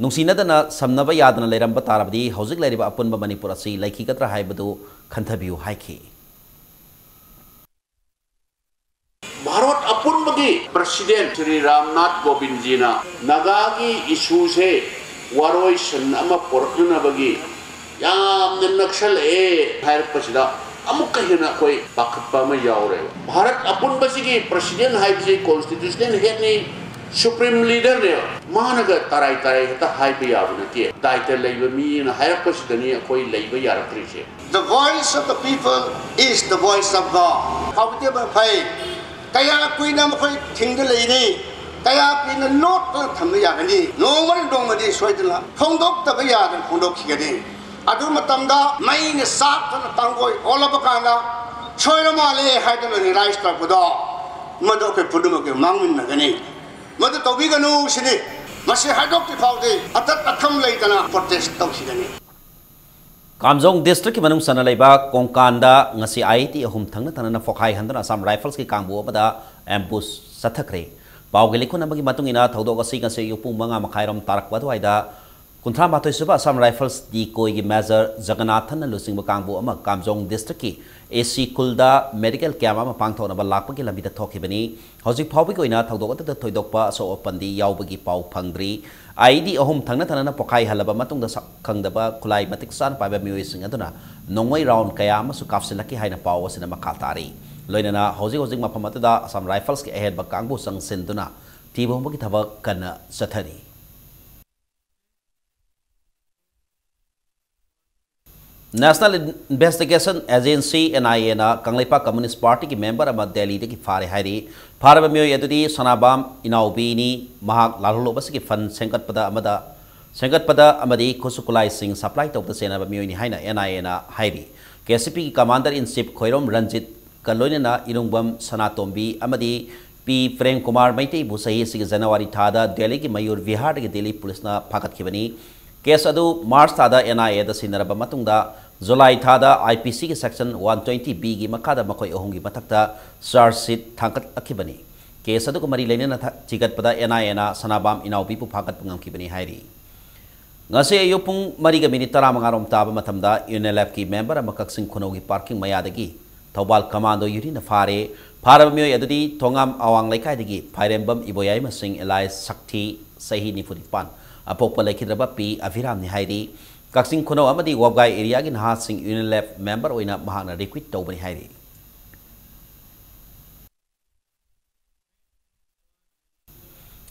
ꯅꯨꯡꯁꯤꯅꯗꯅ ꯁꯝꯅꯕ ꯌꯥꯗꯅ ꯂꯩꯔꯝꯕ ꯇꯥꯔꯕꯗꯤ ꯍꯧꯖꯤꯛ ꯂꯩꯔꯤꯕ ꯑꯄꯨꯟꯕ ꯃꯅꯤꯄꯨꯔ ꯑꯁꯤ ꯂꯩꯈꯤꯒꯗ꯭ꯔꯥ ꯍꯥꯏꯕꯗꯨ ꯈꯟꯊꯕꯤꯌꯨ ꯍꯥꯏꯈꯤ꯫ ꯚꯥꯔꯠ ꯑꯄꯨꯟꯕꯒꯤ ꯄ꯭ꯔꯁꯤꯗꯦꯟ ꯁ꯭ꯔꯤ ꯔꯥꯝꯅꯥꯊ ꯀꯣꯕꯤꯟꯖꯤꯅ ꯅꯥꯒꯥꯒꯤ ꯏꯁꯨꯁꯦ ꯋꯥꯔꯣꯏꯁꯤꯟ ꯑꯃ ꯄꯨꯔꯛꯅꯅꯕꯒꯤ ꯌꯥꯝꯅ ꯅꯛꯁꯜꯂꯛꯑꯦ ꯍꯥꯏꯔꯛꯄꯁꯤꯗ ꯑꯃꯨꯛꯀ ꯍꯦꯟꯅ ꯑꯩꯈꯣꯏ ꯄꯥꯈꯠꯄ ꯑꯃ ꯌꯥꯎꯔꯦꯕ꯫ ꯚꯥꯔꯠ ꯑꯄꯨꯟꯕꯁꯤꯒꯤ ꯄ꯭ꯔꯁꯤꯗꯦꯟ ꯍꯥꯏꯕꯁꯤ ꯀꯣꯟꯁꯇꯤꯇ꯭ꯌꯨꯁꯅꯦꯜ ꯍꯦꯗꯅꯤ, ꯁꯨꯄ꯭ꯔꯤꯝ ꯂꯤꯗꯔꯅꯦ, ꯃꯥꯅꯒ ꯇꯔꯥꯏ ꯇꯔꯥꯏ ꯍꯦꯛꯇ ꯍꯥꯏꯕ ꯌꯥꯕ ꯅꯠꯇꯦ꯫ ꯗꯥꯏꯇ ꯂꯩꯕ ꯃꯤꯅ ꯍꯥꯏꯔꯛꯄꯁꯤꯗꯅꯤ ꯑꯩꯈꯣꯏ ꯂꯩꯕ ꯌꯥꯔꯛꯇ꯭ꯔꯤꯁꯦ꯫ The voice of the people is the voice of God. ꯍꯧꯖꯤꯛꯇꯤ ꯐꯩ꯫ ꯀꯌꯥ ꯀꯨꯏꯅ ꯃꯈꯣꯏ ꯊꯤꯡꯗ ꯂꯩꯅꯤ? ꯀꯌꯥ ꯀꯨꯏꯅ ꯂꯣꯠꯇꯨꯅ ꯊꯝꯕ ꯌꯥꯒꯅꯤ? ꯅꯣꯡꯃꯅ ꯅꯣꯡꯃꯗꯤ ꯁꯣꯏꯗꯅ ꯐꯣꯡꯗꯣꯛꯇꯕ ꯌꯥꯗꯅ ꯐꯣꯡꯗꯣꯛꯈꯤꯒꯅꯤ꯫ ꯑꯗꯨ ꯃꯇꯝꯗ ꯃꯩꯅ ꯆꯥꯛꯇꯅ ꯇꯥꯡꯒꯣꯏ ꯑꯣꯜꯂꯕ ꯀꯥꯟꯗ ꯁꯣꯏꯔ ꯃꯥꯜꯂꯦ ꯍꯥꯏꯗꯨꯅ ꯔꯤꯂꯥꯏꯁ ꯇꯧꯔꯛꯄꯗꯣ, ꯃꯗꯨ ꯑꯩꯈꯣꯏ ꯄꯨꯝꯅꯃꯛꯀꯤ ꯃꯥꯡꯃꯤꯟꯅꯒꯅꯤ꯫ ꯃꯗꯨ ꯇꯧꯕꯤꯒꯅꯨ ꯁꯤꯅꯤ꯫ ꯃꯁꯤ ꯍꯥꯏꯗꯣꯛꯇ꯭ꯔꯤ ꯐꯥꯎꯗꯤ ꯑꯇꯠ ꯑꯊꯝ ꯂꯩꯇꯅ ꯄ꯭ꯔꯣꯇꯦꯁ ꯇꯧꯈꯤꯒꯅꯤ꯫ ꯀꯥꯝꯖꯣꯡ ꯗꯤꯁꯇ꯭ꯔꯤꯛꯀꯤ ꯃꯅꯨꯡ ꯆꯟꯅ ꯂꯩꯕ ꯀꯣꯡꯀꯥꯟꯗ ꯉꯁꯤ ꯑꯥꯏ ꯑꯥꯏ ꯇꯤ ꯑꯍꯨꯝ ꯊꯪꯅ ꯊꯪꯅꯅ ꯄꯣꯈꯥꯏꯍꯟꯗꯨꯅ ꯑꯁꯥꯝ ꯔꯥꯏꯐꯜꯁꯀꯤ ꯀꯥꯡꯕꯨ ꯑꯃꯗ ꯑꯦꯝꯕꯨꯁ ꯆꯠꯊꯈ꯭ꯔꯦ꯫ ꯄꯥꯎꯒꯤ ꯂꯤꯈꯨꯟ ꯑꯃꯒꯤ ꯃꯇꯨꯡ ꯏꯟꯅ, ꯊꯧꯗꯣꯛ ꯑꯁꯤ ꯉꯁꯤ ꯑꯌꯨꯛ ꯄꯨꯡ ꯃꯉꯥ ꯃꯈꯥꯏꯔꯣꯝ ꯇꯥꯔꯛꯄ ꯑꯗꯨꯋꯥꯏꯗ ꯀꯨꯟꯊ꯭ꯔꯥ ꯃꯥꯊꯣꯏ ꯁꯨꯕ ꯑꯁꯥꯝ ꯔꯥꯏꯐꯜꯁ ꯗꯤꯀꯣꯏꯒꯤ ꯃꯦꯖꯔ ꯖꯒꯅꯥꯊꯟꯅ ꯂꯨꯆꯤꯡꯕ ꯀꯥꯡꯕꯨ ꯑꯃ ꯀꯥꯝꯖꯣꯡ ꯗꯤꯁꯇ꯭ꯔꯤꯛꯀꯤ ꯑꯦ ꯁꯤ ꯈꯨꯜꯗ ꯃꯦꯗꯤꯀꯦꯜ ꯀꯦꯝꯞ ꯑꯃ ꯄꯥꯡꯊꯣꯛꯅꯕ ꯂꯥꯛꯄꯒꯤ ꯂꯝꯕꯤꯗ ꯊꯣꯛꯈꯤꯕꯅꯤ꯫ ꯍꯧꯖꯤꯛ ꯐꯥꯎꯕꯒꯤ ꯑꯣꯏꯅ ꯊꯧꯗꯣꯛ ꯑꯗꯨꯗ ꯊꯣꯏꯗꯣꯛꯄ ꯑꯁꯣꯛ ꯑꯄꯟꯗꯤ ꯌꯥꯎꯕꯒꯤ ꯄꯥꯎ ꯐꯪꯗ꯭ꯔꯤ꯫ ꯑꯥꯏ ꯏ ꯗꯤ ꯑꯍꯨꯝ ꯊꯪꯅ ꯊꯪꯅꯅ ꯄꯣꯈꯥꯏꯍꯜꯂꯕ ꯃꯇꯨꯡꯗ, ꯁꯛ ꯈꯪꯗꯕ ꯈꯨꯠꯂꯥꯏ ꯃꯇꯤꯛ ꯆꯥꯅ ꯄꯥꯏꯕ ꯃꯤꯑꯣꯏꯁꯤꯡ ꯑꯗꯨꯅ ꯅꯣꯡꯃꯩ ꯔꯥꯎꯟ ꯀꯌꯥ ꯑꯃꯁꯨ ꯀꯥꯞꯁꯤꯜꯂꯛꯈꯤ ꯍꯥꯏꯅ ꯄꯥꯎ ꯑꯁꯤꯅ ꯃꯈꯥ ꯇꯥꯔꯤ꯫ ꯂꯣꯏꯅꯅ ꯍꯧꯖꯤꯛ ꯍꯧꯖꯤꯛ ꯃꯐꯝ ꯑꯗꯨꯗ ꯑꯁꯥꯝ ꯔꯥꯏꯐꯜꯁꯀꯤ ꯑꯍꯦꯟꯕ ꯀꯥꯡꯕꯨ ꯆꯪꯁꯤꯟꯗꯨꯅ ꯊꯤꯕ ꯍꯨꯝꯕꯒꯤ ꯊꯕꯛ ꯀꯟꯅ ꯆꯠꯊꯔꯤ꯫ National Investigation Agency, N I A ꯅ ꯀꯪꯂꯩꯄꯥꯛ ꯀꯝꯃ꯭ꯌꯨꯅꯤꯁ꯭ꯠ ꯄꯥꯔꯇꯤꯒꯤ ꯃꯦꯝꯕꯔ ꯑꯃ ꯗꯦꯜꯂꯤꯗꯒꯤ ꯐꯥꯔꯦ ꯍꯥꯏꯔꯤ꯫ ꯐꯥꯔꯕ ꯃꯤꯑꯣꯏ ꯑꯗꯨꯗꯤ ꯁꯅꯥꯕꯥꯝ ꯏꯅꯥꯎꯕꯤꯅꯤ꯫ ꯃꯍꯥꯛ ꯂꯥꯜꯍꯧꯂꯨꯞ ꯑꯁꯤꯒꯤ ꯐꯟ ꯁꯦꯝꯒꯠꯄꯗ ꯑꯃꯗ, ꯁꯦꯝꯒꯠꯄꯗ ꯑꯃꯗꯤ ꯈꯨꯠꯁꯨ ꯈꯨꯠꯂꯥꯏꯁꯤꯡ ꯁꯄ꯭ꯂꯥꯏ ꯇꯧꯕꯗ ꯆꯦꯟꯅꯕ ꯃꯤꯑꯣꯏꯅꯤ ꯍꯥꯏꯅ N I A ꯅ ꯍꯥꯏꯔꯤ꯫ ꯀꯦ ꯁꯤ ꯄꯤꯒꯤ ꯀꯃꯥꯟꯗꯔ ꯏꯟ ꯆꯤꯐ ꯈꯣꯏꯔꯣꯝ ꯔꯟꯖꯤꯠꯀ ꯂꯣꯏꯅꯅ ꯏꯔꯨꯡꯕꯝ ꯁꯅꯥꯇꯣꯝꯕꯤ ꯑꯃꯗꯤ ꯄꯤ ꯄ꯭ꯔꯦꯝ ꯀꯨꯃꯥꯔ ꯃꯩꯇꯩꯕꯨ ꯆꯍꯤ ꯑꯁꯤꯒꯤ ꯖꯅꯋꯥꯔꯤ ꯊꯥꯗ ꯗꯦꯜꯂꯤꯒꯤ ꯃꯌꯨꯔ ꯚꯤꯍꯥꯔꯗꯒꯤ ꯗꯦꯜꯂꯤ ꯄꯨꯂꯤꯁꯅ ꯐꯥꯒꯠꯈꯤꯕꯅꯤ꯫ ꯀꯦꯁ ꯑꯗꯨ ꯃꯥꯔꯆ ꯊꯥꯗ N I A ꯗ ꯁꯤꯟꯅꯔꯕ ꯃꯇꯨꯡꯗ, ꯖꯨꯂꯥꯏ ꯊꯥꯗ I P C ꯒꯤ section one twenty B ꯒꯤ ꯃꯈꯥꯗ ꯃꯈꯣꯏ ꯑꯍꯨꯝꯒꯤ ꯃꯊꯛꯇ ꯆꯥꯔꯖ ꯁꯤꯠ ꯊꯥꯡꯒꯠꯂꯛꯈꯤꯕꯅꯤ꯫ ꯀꯦꯁ ꯑꯗꯨꯒ ꯃꯔꯤ ꯂꯩꯅꯅ ꯊ-, ꯊꯤꯒꯠꯄꯗ N I A ꯅ ꯁꯅꯥꯕꯥꯝ ꯏꯅꯥꯎꯕꯤꯕꯨ ꯐꯥꯒꯠꯄ ꯉꯝꯈꯤꯕꯅꯤ ꯍꯥꯏꯔꯤ꯫ ꯉꯁꯤ ꯑꯌꯨꯛ ꯄꯨꯡ ꯃꯔꯤꯒ ꯃꯤꯅꯤꯠ ꯇꯔꯥꯃꯉꯥ ꯔꯣꯝ ꯇꯥꯕ ꯃꯇꯝꯗ ꯌꯨꯅꯤꯂꯦꯐꯀꯤ ꯃꯦꯝꯕꯔ ꯑꯃ ꯀꯛꯆꯤꯡ ꯈꯨꯅꯧꯒꯤ ꯄꯥꯔꯀꯤꯡ ꯃꯌꯥꯗꯒꯤ ꯊꯧꯕꯥꯜ ꯀꯃꯥꯟꯗꯣ ꯌꯨꯅꯤꯠꯅ ꯐꯥꯔꯦ꯫ ꯐꯥꯔꯕ ꯃꯤꯑꯣꯏ ꯑꯗꯨꯗꯤ ꯊꯣꯉꯥꯝ ꯑꯋꯥꯡ ꯂꯩꯀꯥꯏꯗꯒꯤ ꯐꯥꯏꯔꯦꯝꯕꯝ ꯏꯕꯣꯌꯥꯏꯃ ꯁꯤꯡ alias ꯁꯛꯊꯤ, ꯆꯍꯤ ꯅꯤꯐꯨ ꯅꯤꯄꯥꯟ, ꯑꯄꯣꯛꯄ ꯂꯩꯈꯤꯗ꯭ꯔꯕ ꯄꯤ ꯑꯚꯤꯔꯥꯝꯅꯤ ꯍꯥꯏꯔꯤ꯫ ꯀꯛꯆꯤꯡ ꯈꯨꯅꯧ ꯑꯃꯗꯤ ꯋꯥꯕꯒꯥꯏ ꯑꯦꯔꯤꯌꯥꯒꯤ ꯅꯍꯥꯁꯤꯡ ꯌꯨꯅꯤꯂꯦꯐ ꯃꯦꯝꯕꯔ ꯑꯣꯏꯅ ꯃꯍꯥꯛꯅ ꯔꯤꯀ꯭ꯔꯨꯠ ꯇꯧꯕꯅꯤ ꯍꯥꯏꯔꯤ꯫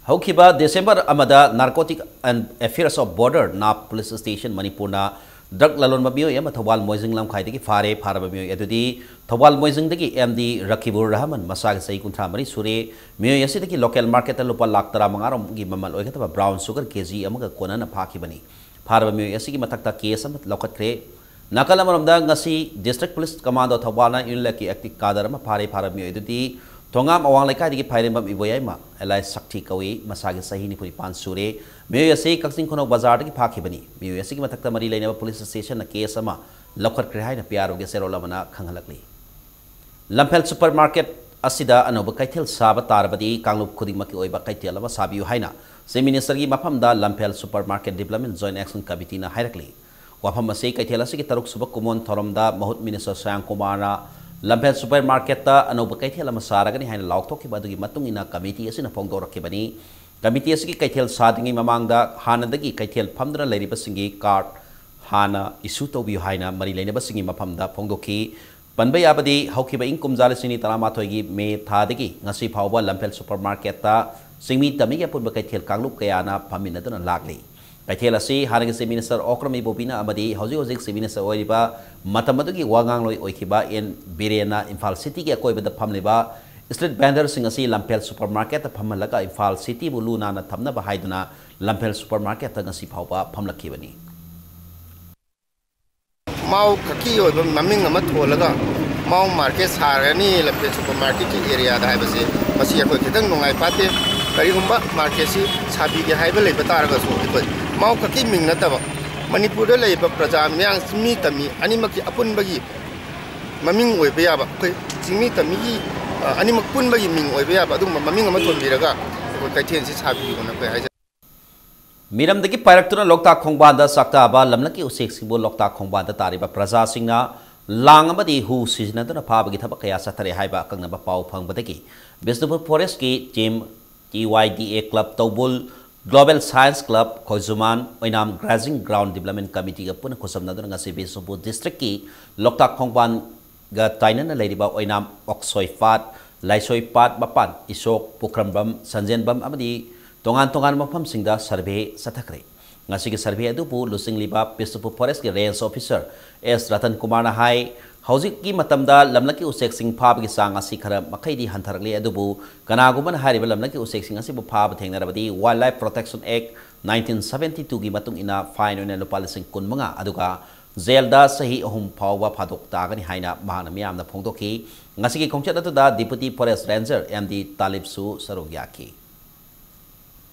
ꯍꯧꯈꯤꯕ ꯗꯤꯁꯦꯝꯕꯔ ꯑꯃꯗ Narcotic and Affairs of Border, ꯅꯥꯞ, ꯄꯨꯂꯤꯁ ꯁ꯭ꯇꯦꯁꯟ ꯃꯅꯤꯄꯨꯔꯅ ꯗ꯭ꯔꯒ ꯂꯂꯣꯟꯕ ꯃꯤꯑꯣꯏ ꯑꯃ ꯊꯧꯕꯥꯜ ꯃꯣꯏꯖꯤꯡ ꯂꯝꯈꯥꯏꯗꯒꯤ ꯐꯥꯔꯦ꯫ ꯐꯥꯔꯕ ꯃꯤꯑꯣꯏ ꯑꯗꯨꯗꯤ ꯊꯧꯕꯥꯜ ꯃꯣꯏꯖꯤꯡꯗꯒꯤ ꯑꯦꯝ ꯗꯤ ꯔꯀꯤꯕꯨꯔ ꯔꯍꯃꯟ, ꯃꯁꯥꯒꯤ ꯆꯍꯤ ꯀꯨꯟꯊ꯭ꯔꯥ ꯃꯔꯤ ꯁꯨꯔꯦ꯫ ꯃꯤꯑꯣꯏ ꯑꯁꯤꯗꯒꯤ ꯂꯣꯀꯦꯜ ꯃꯥꯔꯀꯦꯠꯇ ꯂꯨꯄꯥ ꯂꯥꯈ ꯇꯔꯥꯃꯉꯥ ꯔꯣꯝꯒꯤ ꯃꯃꯜ ꯑꯣꯏꯒꯗꯕ ꯕ꯭ꯔꯥꯎꯟ ꯁꯨꯒꯔ ꯀꯦ ꯖꯤ ꯑꯃꯒ ꯀꯣꯟꯅꯅ ꯐꯥꯈꯤꯕꯅꯤ꯫ ꯐꯥꯔꯕ ꯃꯤꯑꯣꯏ ꯑꯁꯤꯒꯤ ꯃꯊꯛꯇ ꯀꯦꯁ ꯑꯃ ꯂꯧꯈꯠꯈ꯭ꯔꯦ꯫ ꯅꯥꯀꯜ ꯑꯃꯔꯣꯝꯗ, ꯉꯁꯤ ꯗꯤꯁꯇ꯭ꯔꯤꯛ ꯄꯨꯂꯤꯁ ꯀꯃꯥꯟꯗꯣ ꯊꯧꯕꯥꯜꯅ ꯌꯨꯅꯤꯂꯦꯛꯀꯤ ꯑꯦꯛꯇꯤꯚ ꯀꯥꯗꯔ ꯑꯃ ꯐꯥꯔꯦ꯫ ꯐꯥꯔꯕ ꯃꯤꯑꯣꯏ ꯑꯗꯨꯗꯤ ꯊꯣꯉꯥꯝ ꯑꯋꯥꯡ ꯂꯩꯀꯥꯏꯗꯒꯤ ꯐꯥꯏꯔꯦꯝꯕꯝ ꯏꯕꯣꯌꯥꯏꯃ, ꯑꯦꯂꯥꯏꯁ ꯁꯛꯊꯤ ꯀꯧꯏ, ꯃꯁꯥꯒꯤ ꯆꯍꯤ ꯅꯤꯐꯨ ꯅꯤꯄꯥꯟ ꯁꯨꯔꯦ꯫ ꯃꯤꯑꯣꯏ ꯑꯁꯤ ꯀꯛꯆꯤꯡ ꯈꯨꯅꯧ ꯕꯖꯥꯔꯗꯒꯤ ꯐꯥꯈꯤꯕꯅꯤ꯫ ꯃꯤꯑꯣꯏ ꯑꯁꯤꯒꯤ ꯃꯊꯛꯇ ꯃꯔꯤ ꯂꯩꯅꯕ ꯄꯨꯂꯤꯁ ꯁ꯭ꯇꯦꯁꯟꯅ ꯀꯦꯁ ꯑꯃ ꯂꯧꯈꯠꯈ꯭ꯔꯦ ꯍꯥꯏꯅ ꯄꯤ ꯑꯥꯔ ꯑꯣꯒꯤ ꯆꯦꯔꯣꯜ ꯑꯃꯅ ꯈꯪꯍꯜꯂꯛꯂꯤ꯫ ꯂꯝꯐꯦꯜ ꯁꯨꯄꯔ ꯃꯥꯔꯀꯦꯠ ꯑꯁꯤꯗ ꯑꯅꯧꯕ ꯀꯩꯊꯦꯜ ꯁꯥꯕ ꯇꯥꯔꯕꯗꯤ ꯀꯥꯡꯂꯨꯞ ꯈꯨꯗꯤꯡꯃꯛꯀꯤ ꯑꯣꯏꯕ ꯀꯩꯊꯦꯜ ꯑꯃ ꯁꯥꯕꯤꯌꯨ ꯍꯥꯏꯅ ꯆꯤꯐ ꯃꯤꯅꯤꯁꯇꯔꯒꯤ ꯃꯐꯝꯗ Lamphel super market development joint action ꯀꯃꯤꯇꯤꯅ ꯍꯥꯏꯔꯛꯂꯤ꯫ ꯋꯥꯐꯝ ꯑꯁꯤ ꯀꯩꯊꯦꯜ ꯑꯁꯤꯒꯤ ꯇꯔꯨꯛ ꯁꯨꯕ ꯀꯨꯃꯣꯟ ꯊꯧꯔꯝꯗ ꯃꯍꯨꯠ ꯃꯤꯅꯤꯁꯇꯔ ꯁꯌꯥꯝ ꯀꯨꯃꯥꯔꯅ ꯂꯝꯐꯦꯜ ꯁꯨꯄꯔ ꯃꯥꯔꯀꯦꯠꯇ ꯑꯅꯧꯕ ꯀꯩꯊꯦꯜ ꯑꯃ ꯁꯥꯔꯒꯅꯤ ꯍꯥꯏꯅ ꯂꯥꯎꯊꯣꯛꯈꯤꯕ ꯑꯗꯨꯒꯤ ꯃꯇꯨꯡ ꯏꯟꯅ ꯀꯃꯤꯇꯤ ꯑꯁꯤꯅ ꯐꯣꯡꯗꯣꯔꯛꯈꯤꯕꯅꯤ꯫ ꯀꯃꯤꯇꯤ ꯑꯁꯤꯒꯤ ꯀꯩꯊꯦꯜ ꯁꯥꯗ꯭ꯔꯤꯉꯩ ꯃꯃꯥꯡꯗ ꯍꯥꯟꯅꯗꯒꯤ ꯀꯩꯊꯦꯜ ꯐꯝꯗꯨꯅ ꯂꯩꯔꯤꯕꯁꯤꯡꯒꯤ ꯀꯥꯔꯗ ꯍꯥꯟꯅ ꯏꯁꯨ ꯇꯧꯕꯤꯌꯨ ꯍꯥꯏꯅ ꯃꯔꯤ ꯂꯩꯅꯕꯁꯤꯡꯒꯤ ꯃꯐꯝꯗ ꯐꯣꯡꯗꯣꯛꯈꯤ꯫ ꯄꯟꯕ ꯌꯥꯕꯗꯤ, ꯍꯧꯈꯤꯕ ꯏꯪ ꯀꯨꯝꯖꯥ ꯂꯤꯁꯤꯡ ꯑꯅꯤ ꯇꯔꯥꯃꯥꯊꯣꯏꯒꯤ ꯃꯦ ꯊꯥꯗꯒꯤ ꯉꯁꯤ ꯐꯥꯎꯕ ꯂꯝꯐꯦꯜ ꯁꯨꯄꯔ ꯃꯥꯔꯀꯦꯠꯇ ꯆꯤꯡꯃꯤ ꯇꯝꯃꯤꯒꯤ ꯑꯄꯨꯟꯕ ꯀꯩꯊꯦꯜ ꯀꯥꯡꯂꯨꯞ ꯀꯌꯥꯅ ꯐꯝꯃꯤꯟꯅꯗꯨꯅ ꯂꯥꯛꯂꯤ꯫ ꯀꯩꯊꯦꯜ ꯑꯁꯤ ꯍꯥꯟꯅꯒꯤ ꯆꯤꯐ ꯃꯤꯅꯤꯁꯇꯔ ꯑꯣꯀ꯭ꯔꯝ ꯏꯕꯣꯕꯤꯅ ꯑꯃꯗꯤ ꯍꯧꯖꯤꯛ ꯍꯧꯖꯤꯛ ꯆꯤꯐ ꯃꯤꯅꯤꯁꯇꯔ ꯑꯣꯏꯔꯤꯕ, ꯃꯇꯝ ꯑꯗꯨꯒꯤ ꯋꯥ ꯉꯥꯡꯂꯣꯏ ꯑꯣꯏꯈꯤꯕ ꯑꯦꯟ ꯕꯤꯔꯦꯟꯅ ꯏꯝꯐꯥꯜ ꯁꯤꯇꯤꯒꯤ ꯑꯀꯣꯏꯕꯗ ꯐꯝꯂꯤꯕ ꯁ꯭ꯇ꯭ꯔꯤꯠ ꯚꯦꯟꯗꯔꯁꯤꯡ ꯑꯁꯤ ꯂꯝꯐꯦꯜ ꯁꯨꯄꯔ ꯃꯥꯔꯀꯦꯠꯇ ꯐꯝꯍꯜꯂꯒ ꯏꯝꯐꯥꯜ ꯁꯤꯇꯤꯕꯨ ꯂꯨ ꯅꯥꯟꯅ ꯊꯝꯅꯕ ꯍꯥꯏꯗꯨꯅ ꯂꯝꯐꯦꯜ ꯁꯨꯄꯔ ꯃꯥꯔꯀꯦꯠꯇ ꯉꯁꯤ ꯐꯥꯎꯕ ꯐꯝꯂꯛꯈꯤꯕꯅꯤ꯫ ꯃꯥꯎ ꯈꯛꯀꯤ ꯑꯣꯏꯕ ꯃꯃꯤꯡ ꯑꯃ ꯊꯣꯜꯂꯒ ꯃꯥꯎ ꯃꯥꯔꯀꯦꯠ ꯁꯥꯔꯅꯤ ꯂꯝꯐꯦꯜ ꯁꯨꯄꯔ ꯃꯥꯔꯀꯦꯠꯀꯤ ꯑꯦꯔꯤꯌꯥꯗ ꯍꯥꯏꯕꯁꯦ, ꯃꯁꯤ ꯑꯩꯈꯣꯏ ꯈꯤꯇꯪ ꯅꯨꯡꯉꯥꯏ ꯐꯥꯠꯇꯦ꯫ ꯀꯔꯤꯒꯨꯝꯕ ꯃꯥꯔꯀꯦꯠꯁꯤ ꯁꯥꯕꯤꯒꯦ ꯍꯥꯏꯕ ꯂꯩꯕ ꯇꯥꯔꯒꯁꯨ, ꯑꯩꯈꯣꯏ ꯃꯥꯎ ꯈꯛꯀꯤ ꯃꯤꯡ ꯅꯠꯇꯕ ꯃꯅꯤꯄꯨꯔꯗ ꯂꯩꯔꯤꯕ ꯄ꯭ꯔꯖꯥ ꯃꯤꯌꯥꯝ, ꯆꯤꯡꯃꯤ ꯇꯝꯃꯤ ꯑꯅꯤꯃꯛꯀꯤ ꯑꯄꯨꯟꯕꯒꯤ ꯃꯃꯤꯡ ꯑꯣꯏꯕ ꯌꯥꯕ, ꯑꯩꯈꯣꯏ ꯆꯤꯡꯃꯤ ꯇꯝꯃꯤꯒꯤ, ꯑ, ꯑꯅꯤꯃꯛ ꯄꯨꯟꯕꯒꯤ ꯃꯤꯡ ꯑꯣꯏꯕ ꯌꯥꯕ ꯑꯗꯨꯒꯨꯝꯕ ꯃꯃꯤꯡ ꯑꯃ ꯊꯣꯟꯕꯤꯔꯒ ꯑꯩꯈꯣꯏ ꯀꯩꯊꯦꯜꯁꯤ ꯁꯥꯕꯤꯌꯨꯅ ꯑꯩꯈꯣꯏ ꯍꯥꯏꯖꯔꯤ꯫ ꯃꯤꯔꯝꯗꯒꯤ ꯄꯥꯏꯔꯛꯇꯨꯅ ꯂꯣꯛꯇꯥꯛ ꯈꯣꯡꯕꯥꯟꯗ ꯆꯥꯛꯇꯥꯕ ꯂꯝꯂꯛꯀꯤ ꯎꯆꯦꯛꯁꯤꯡꯕꯨ ꯂꯣꯛꯇꯥꯛ ꯈꯣꯡꯕꯥꯟꯗ ꯇꯥꯔꯤꯕ ꯄ꯭ꯔꯖꯥꯁꯤꯡꯅ ꯂꯥꯡ ꯑꯃꯗꯤ ꯍꯨ ꯁꯤꯖꯤꯟꯅꯗꯨꯅ ꯐꯥꯕꯒꯤ ꯊꯕꯛ ꯀꯌꯥ ꯆꯠꯊꯔꯦ ꯍꯥꯏꯕ ꯑꯀꯛꯅꯕ ꯄꯥꯎ ꯐꯪꯕꯗꯒꯤ ꯕꯤꯁꯅꯨꯄꯨꯔ ꯐꯣꯔꯦꯁ꯭ꯠꯀꯤ team, T Y D A club ꯇꯧꯕꯨꯜ, global science club Khoijuman, Oinam grazing ground development ꯀꯃꯤꯇꯤꯒ ꯄꯨꯟꯅ ꯈꯨꯠꯁꯝꯅꯗꯨꯅ ꯉꯁꯤ ꯕꯤꯁꯅꯨꯄꯨꯔ ꯗꯤꯁꯇ꯭ꯔꯤꯛꯀꯤ ꯂꯣꯛꯇꯥꯛ ꯈꯣꯡꯕꯥꯟꯒ ꯇꯥꯏꯅꯅ ꯂꯩꯔꯤꯕ ꯑꯣꯏꯅꯥꯝ ꯑꯣꯛꯁꯣꯏ ꯄꯥꯠ, ꯂꯥꯏꯁꯣꯏꯄꯥꯠ ꯃꯄꯥꯟ, ꯏꯁꯣꯛ, ꯄꯨꯈ꯭ꯔꯝꯕꯝ, ꯁꯟꯖꯦꯟꯕꯝ ꯑꯃꯗꯤ ꯇꯣꯉꯥꯟ ꯇꯣꯉꯥꯟꯕ ꯃꯐꯝꯁꯤꯡꯗ ꯁꯔꯚꯦ ꯆꯠꯊꯈ꯭ꯔꯦ꯫ ꯉꯁꯤꯒꯤ ꯁꯔꯚꯦ ꯑꯗꯨꯕꯨ ꯂꯨꯆꯤꯡꯂꯤꯕ ꯕꯤꯁꯅꯨꯄꯨꯔ ꯐꯣꯔꯦꯁ꯭ꯠꯀꯤ ꯔꯦꯟꯖ ꯑꯣꯐꯤꯁꯥꯔ ꯑꯦꯁ ꯔꯇꯟ ꯀꯨꯃꯥꯔꯅ ꯍꯥꯏ, ꯍꯧꯖꯤꯛꯀꯤ ꯃꯇꯝꯗ ꯂꯝꯂꯛꯀꯤ ꯎꯆꯦꯛꯁꯤꯡ ꯐꯥꯕꯒꯤ ꯆꯥꯡ ꯑꯁꯤ ꯈꯔ ꯃꯈꯩꯗꯤ ꯍꯟꯊꯔꯛꯂꯤ, ꯑꯗꯨꯕꯨ ꯀꯅꯥꯒꯨꯝꯕꯅ ꯍꯥꯏꯔꯤꯕ ꯂꯝꯂꯛꯀꯤ ꯎꯆꯦꯛꯁꯤꯡ ꯑꯁꯤꯕꯨ ꯐꯥꯕ ꯊꯦꯡꯅꯔꯕꯗꯤ Wildlife Protection Act nineteen seventy two ꯒꯤ ꯃꯇꯨꯡ ꯏꯟꯅ fine ꯑꯣꯏꯅ ꯂꯨꯄꯥ ꯂꯤꯁꯤꯡ ꯀꯨꯟꯃꯉꯥ ꯑꯗꯨꯒ ꯖꯦꯜꯗ ꯆꯍꯤ ꯑꯍꯨꯝ ꯐꯥꯎꯕ ꯐꯥꯗꯣꯛ ꯇꯥꯒꯅꯤ ꯍꯥꯏꯅ ꯃꯍꯥꯛꯅ ꯃꯤꯌꯥꯝꯗ ꯐꯣꯡꯗꯣꯛꯈꯤ꯫ ꯉꯁꯤꯒꯤ ꯈꯣꯡꯆꯠ ꯑꯗꯨꯗ Deputy Forest Ranger M D ꯇꯥꯂꯤꯕꯁꯨ ꯁꯔꯨꯛ ꯌꯥꯈꯤ꯫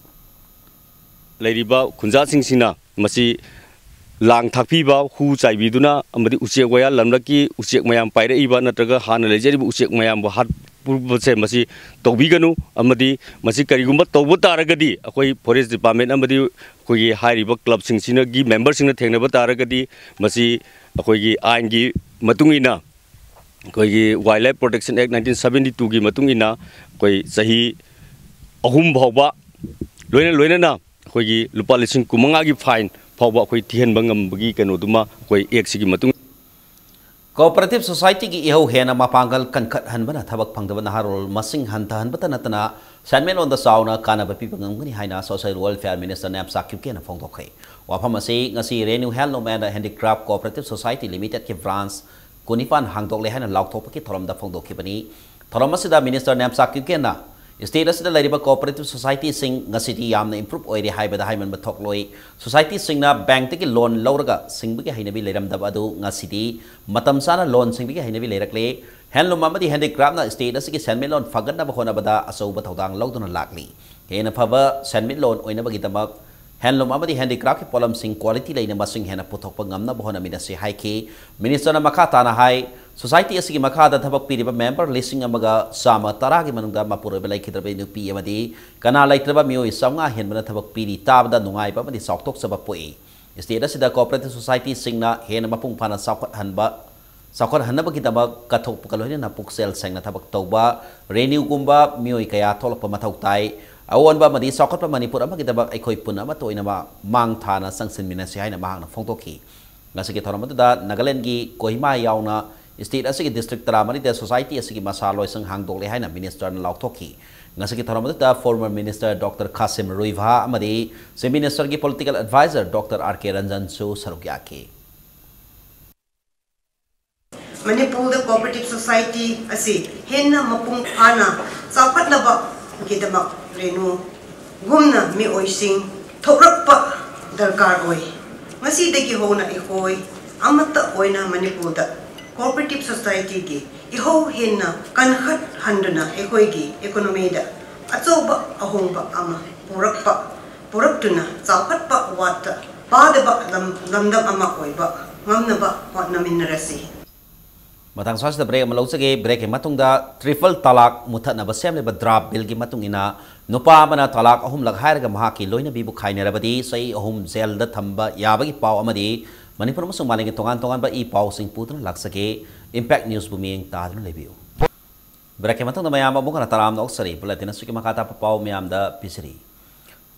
ꯂꯩꯔꯤꯕ ꯈꯨꯟꯖꯥꯁꯤꯡꯁꯤꯅ ꯃꯁꯤ ꯂꯥꯡ ꯊꯥꯛꯄꯤꯕ, ꯍꯨ ꯆꯥꯏꯕꯤꯗꯨꯅ ꯑꯃꯗꯤ ꯎꯆꯦꯛ ꯋꯥꯌꯥ, ꯂꯝꯂꯛꯀꯤ ꯎꯆꯦꯛ ꯃꯌꯥꯝ ꯄꯥꯏꯔꯛꯏꯕ ꯅꯠꯇ꯭ꯔꯒ ꯍꯥꯟꯅ ꯂꯩꯖꯔꯤꯕ ꯎꯆꯦꯛ ꯃꯌꯥꯝꯕꯨ ꯍꯥꯠꯄꯁꯦ ꯃꯁꯤ ꯇꯧꯕꯤꯒꯅꯨ, ꯑꯃꯗꯤ ꯃꯁꯤ ꯀꯔꯤꯒꯨꯝꯕ ꯇꯧꯕ ꯇꯥꯔꯒꯗꯤ ꯑꯩꯈꯣꯏ ꯐꯣꯔꯦꯁ꯭ꯠ ꯗꯤꯄꯥꯔꯠꯃꯦꯟ ꯑꯃꯗꯤ ꯑꯩꯈꯣꯏꯒꯤ ꯍꯥꯏꯔꯤꯕ ꯀ꯭ꯂꯕꯁꯤꯡꯁꯤꯅꯒꯤ ꯃꯦꯝꯕꯔꯁꯤꯡꯅ ꯊꯦꯡꯅꯕ ꯇꯥꯔꯒꯗꯤ ꯃꯁꯤ ꯑꯩꯈꯣꯏꯒꯤ ꯑꯥꯏꯟꯒꯤ ꯃꯇꯨꯡ ꯏꯟꯅ ꯑꯩꯈꯣꯏꯒꯤ Wildlife Protection Act nineteen seventy two ꯒꯤ ꯃꯇꯨꯡ ꯏꯟꯅ ꯑꯩꯈꯣꯏ ꯆꯍꯤ ꯑꯍꯨꯝ ꯐꯥꯎꯕ, ꯂꯣꯏꯅ ꯂꯣꯏꯅꯅ ꯑꯩꯈꯣꯏꯒꯤ ꯂꯨꯄꯥ ꯂꯤꯁꯤꯡ ꯀꯨꯟꯃꯉꯥꯒꯤ fine ꯐꯥꯎꯕ ꯑꯩꯈꯣꯏ ꯊꯤꯍꯟꯕ ꯉꯝꯕꯒꯤ ꯀꯩꯅꯣꯗꯨꯃ ꯑꯩꯈꯣꯏ ꯑꯦꯛꯁꯤꯒꯤ ꯃꯇꯨꯡ Cooperative Societyꯒꯤ ꯏꯍꯧ ꯍꯦꯟꯅ ꯃꯄꯥꯡꯒꯜ ꯀꯟꯈꯠꯍꯟꯕꯅ ꯊꯕꯛ ꯐꯪꯗꯕ ꯅꯍꯥꯔꯣꯜ ꯃꯁꯤꯡ ꯍꯟꯊꯍꯟꯕꯇ ꯅꯠꯇꯅ ꯁꯦꯟꯃꯤꯠꯂꯣꯟꯗ ꯆꯥꯎꯅ ꯀꯥꯟꯅꯕ ꯄꯤꯕ ꯉꯝꯒꯅꯤ ꯍꯥꯏꯅ Social Welfare Minister ꯅꯦꯝꯆꯥ ꯀꯤꯞꯒꯦꯅ ꯐꯣꯡꯗꯣꯛꯈ꯭ꯔꯦ꯫ ꯋꯥꯐꯝ ꯑꯁꯤ ꯉꯁꯤ Renew Handloom and Handicraft Cooperative Society Limitedꯀꯤ branch ꯀꯨꯟꯅꯤꯄꯥꯟ ꯍꯥꯡꯗꯣꯛꯂꯦ ꯍꯥꯏꯅ ꯂꯥꯎꯊꯣꯛꯄꯒꯤ ꯊꯧꯔꯝꯗ ꯐꯣꯡꯗꯣꯛꯈꯤꯕꯅꯤ꯫ ꯊꯧꯔꯝ ꯑꯁꯤꯗ Minister ꯅꯦꯝꯆꯥ ꯀꯤꯞꯒꯦꯅ state ꯑꯁꯤꯗ ꯂꯩꯔꯤꯕ cooperative societyꯁꯤꯡ ꯉꯁꯤꯗꯤ ꯌꯥꯝꯅ improve ꯑꯣꯏꯔꯦ ꯍꯥꯏꯕꯗ ꯍꯥꯏꯃꯟꯕ ꯊꯣꯛꯂꯣꯏ꯫ Societyꯁꯤꯡꯅ bankꯇꯒꯤ loan ꯂꯧꯔꯒ ꯁꯤꯡꯕꯒꯤ ꯍꯩꯅꯕꯤ ꯂꯩꯔꯝꯗꯕ ꯑꯗꯨ ꯉꯁꯤꯗꯤ ꯃꯇꯝ ꯆꯥꯅ loan ꯁꯤꯡꯕꯒꯤ ꯍꯩꯅꯕꯤ ꯂꯩꯔꯛꯂꯦ꯫ Handloom ꯑꯃꯗꯤ handicraftꯅ state ꯑꯁꯤꯒꯤ ꯁꯦꯟꯃꯤꯠꯂꯣꯟ ꯐꯒꯠꯅꯕ ꯍꯣꯠꯅꯕꯗ ꯑꯆꯧꯕ ꯊꯧꯗꯥꯡ ꯂꯧꯗꯨꯅ ꯂꯥꯛꯂꯤ꯫ ꯍꯦꯟꯅ ꯐꯕ ꯁꯦꯟꯃꯤꯠꯂꯣꯟ ꯑꯣꯏꯅꯕꯒꯤꯗꯃꯛ handloom ꯑꯃꯗꯤ handicraftꯀꯤ ꯄꯣꯠꯂꯝꯁꯤꯡ quality ꯂꯩꯅ ꯃꯁꯤꯡ ꯍꯦꯟꯅ ꯄꯨꯊꯣꯛꯄ ꯉꯝꯅꯕ ꯍꯣꯠꯅꯃꯤꯟꯅꯁꯤ ꯍꯥꯏꯈꯤ꯫ Ministerꯅ ꯃꯈꯥ ꯇꯥꯅ ꯍꯥꯏ, society ꯑꯁꯤꯒꯤ ꯃꯈꯥꯗ ꯊꯕꯛ ꯄꯤꯔꯤꯕ member ꯂꯤꯁꯤꯡ ꯑꯃꯒ ꯆꯥꯝꯃ ꯇꯔꯥꯒꯤ ꯃꯅꯨꯡꯗ ꯃꯄꯨꯔꯣꯏꯕ ꯂꯩꯈꯤꯗ꯭ꯔꯕ ꯅꯨꯄꯤ ꯑꯃꯗꯤ ꯀꯅꯥ ꯂꯩꯇ꯭ꯔꯕ ꯃꯤꯑꯣꯏ ꯆꯥꯝꯃꯉꯥ ꯍꯦꯟꯕꯅ ꯊꯕꯛ ꯄꯤꯔꯤ ꯇꯥꯕꯗ ꯅꯨꯡꯉꯥꯏꯕ ꯑꯃꯗꯤ ꯆꯥꯎꯊꯣꯛꯆꯕ ꯄꯣꯛꯏ꯫ State ꯑꯁꯤꯗ cooperative societyꯁꯤꯡꯅ ꯍꯦꯟꯅ ꯃꯄꯨꯡ ꯐꯥꯅ ꯆꯥꯎꯈꯠꯍꯟꯕ, ꯆꯥꯎꯈꯠꯍꯟꯅꯕꯒꯤꯗꯃꯛ ꯀꯠꯊꯣꯛꯄꯒ ꯂꯣꯏꯅꯅ ꯄꯨꯛꯆꯦꯜ ꯁꯦꯡꯅ ꯊꯕꯛ ꯇꯧꯕ, Renewꯒꯨꯝꯕ ꯃꯤꯑꯣꯏ ꯀꯌꯥ ꯊꯣꯛꯂꯛꯄ ꯃꯊꯧ ꯇꯥꯏ꯫ ꯑꯑꯣꯟꯕ ꯑꯃꯗꯤ ꯆꯥꯎꯈꯠꯄ ꯃꯅꯤꯄꯨꯔ ꯑꯃꯒꯤꯗꯃꯛ ꯑꯩꯈꯣꯏ ꯄꯨꯟꯅ ꯑꯃꯠꯇ ꯑꯣꯏꯅꯕ ꯃꯥꯡ ꯊꯥꯅ ꯆꯪꯁꯤꯟꯃꯤꯟꯅꯁꯤ ꯍꯥꯏꯅ ꯃꯍꯥꯛꯅ ꯐꯣꯡꯗꯣꯛꯈꯤ꯫ ꯉꯁꯤꯒꯤ ꯊꯧꯔꯝ ꯑꯗꯨꯗ ꯅꯥꯒꯥꯂꯦꯟꯗꯒꯤ ꯀꯣꯍꯤꯃꯥ ꯌꯥꯎꯅ State ꯑꯁꯤꯒꯤ district ꯇꯔꯥꯃꯔꯤꯗ society ꯑꯁꯤꯒꯤ ꯃꯁꯥ ꯂꯣꯏꯁꯪ ꯍꯥꯡꯗꯣꯛꯂꯦ ꯍꯥꯏꯅ minister ꯅ ꯂꯥꯎꯊꯣꯛꯈꯤ꯫ ꯉꯁꯤꯒꯤ ꯊꯧꯔꯝ ꯑꯗꯨꯗ former minister Doctor Qasim Reebha ꯑꯃꯗꯤ Chief minister ꯒꯤ political advisor Doctor R K Ranjan ꯁꯨ ꯁꯔꯨꯛ ꯌꯥꯈꯤ꯫ ꯃꯅꯤꯄꯨꯔꯗ cooperative society ꯑꯁꯤ ꯍꯦꯟꯅ ꯃꯄꯨꯡ ꯐꯥꯅ ꯆꯥꯎꯈꯠꯅꯕꯒꯤꯗꯃꯛ ꯔꯦꯅꯨꯒꯨꯝꯅ ꯃꯤꯑꯣꯏꯁꯤꯡ ꯊꯣꯛꯂꯛꯄ ꯗꯔꯀꯥꯔ ꯑꯣꯏ꯫ ꯉꯁꯤꯗꯒꯤ ꯍꯧꯅ ꯑꯩꯈꯣꯏ ꯑꯃꯠꯇ ꯑꯣꯏꯅ ꯃꯅꯤꯄꯨꯔꯗ cooperative society ꯒꯤ ꯏꯍꯧ ꯍꯦꯟꯅ ꯀꯟꯈꯠꯍꯟꯗꯨꯅ ꯑꯩꯈꯣꯏꯒꯤ economy ꯗ ꯑꯆꯧꯕ ꯑꯍꯣꯡꯕ ꯑꯃ ꯄꯨꯔꯛꯄ, ꯄꯨꯔꯛꯇꯨꯅ ꯆꯥꯎꯈꯠꯄ ꯋꯥꯠꯇ ꯄꯥꯗꯕ ꯂꯝ-, ꯂꯝꯗꯝ ꯑꯃ ꯑꯣꯏꯕ ꯉꯝꯅꯕ ꯍꯣꯠꯅꯃꯤꯟꯅꯔꯁꯤ꯫ ꯃꯇꯥꯡ ꯑꯁꯤꯗ break ꯑꯃ ꯂꯧꯖꯒꯦ꯫ Break ꯀꯤ ꯃꯇꯨꯡꯗ triple talaq ꯃꯨꯊꯠꯅꯕ ꯁꯦꯝꯂꯤꯕ draft bill ꯒꯤ ꯃꯇꯨꯡ ꯏꯟꯅ, ꯅꯨꯄꯥ ꯑꯃꯅ talaq ꯑꯍꯨꯝꯂꯛ ꯍꯥꯏꯔꯒ ꯃꯍꯥꯛꯀꯤ ꯂꯣꯏꯅꯕꯤꯕꯨ ꯈꯥꯏꯅꯔꯕꯗꯤ ꯆꯍꯤ ꯑꯍꯨꯝ jail ꯗ ꯊꯝꯕ ꯌꯥꯕꯒꯤ ꯄꯥꯎ ꯑꯃꯗꯤ ꯃꯅꯤꯄꯨꯔ ꯑꯃꯁꯨꯡ ꯃꯥꯂꯦꯝꯒꯤ ꯇꯣꯉꯥꯟ ꯇꯣꯉꯥꯟꯕ ꯏ ꯄꯥꯎꯁꯤꯡ ꯄꯨꯗꯨꯅ ꯂꯥꯛꯆꯒꯦ꯫ Impact News ꯕꯨ ꯃꯤꯠꯌꯦꯡ ꯇꯥꯗꯨꯅ ꯂꯩꯕꯤꯌꯨ꯫ Break ꯀꯤ ꯃꯇꯨꯡꯗ ꯃꯌꯥꯝ ꯑꯃꯨꯛ ꯍꯟꯅ ꯇꯔꯥꯝꯅ ꯑꯣꯛꯆꯔꯤ꯫ Bulletin ꯑꯁꯤꯒꯤ ꯃꯈꯥ ꯇꯥꯕ ꯄꯥꯎ ꯃꯌꯥꯝꯗ ꯄꯤꯖꯔꯤ꯫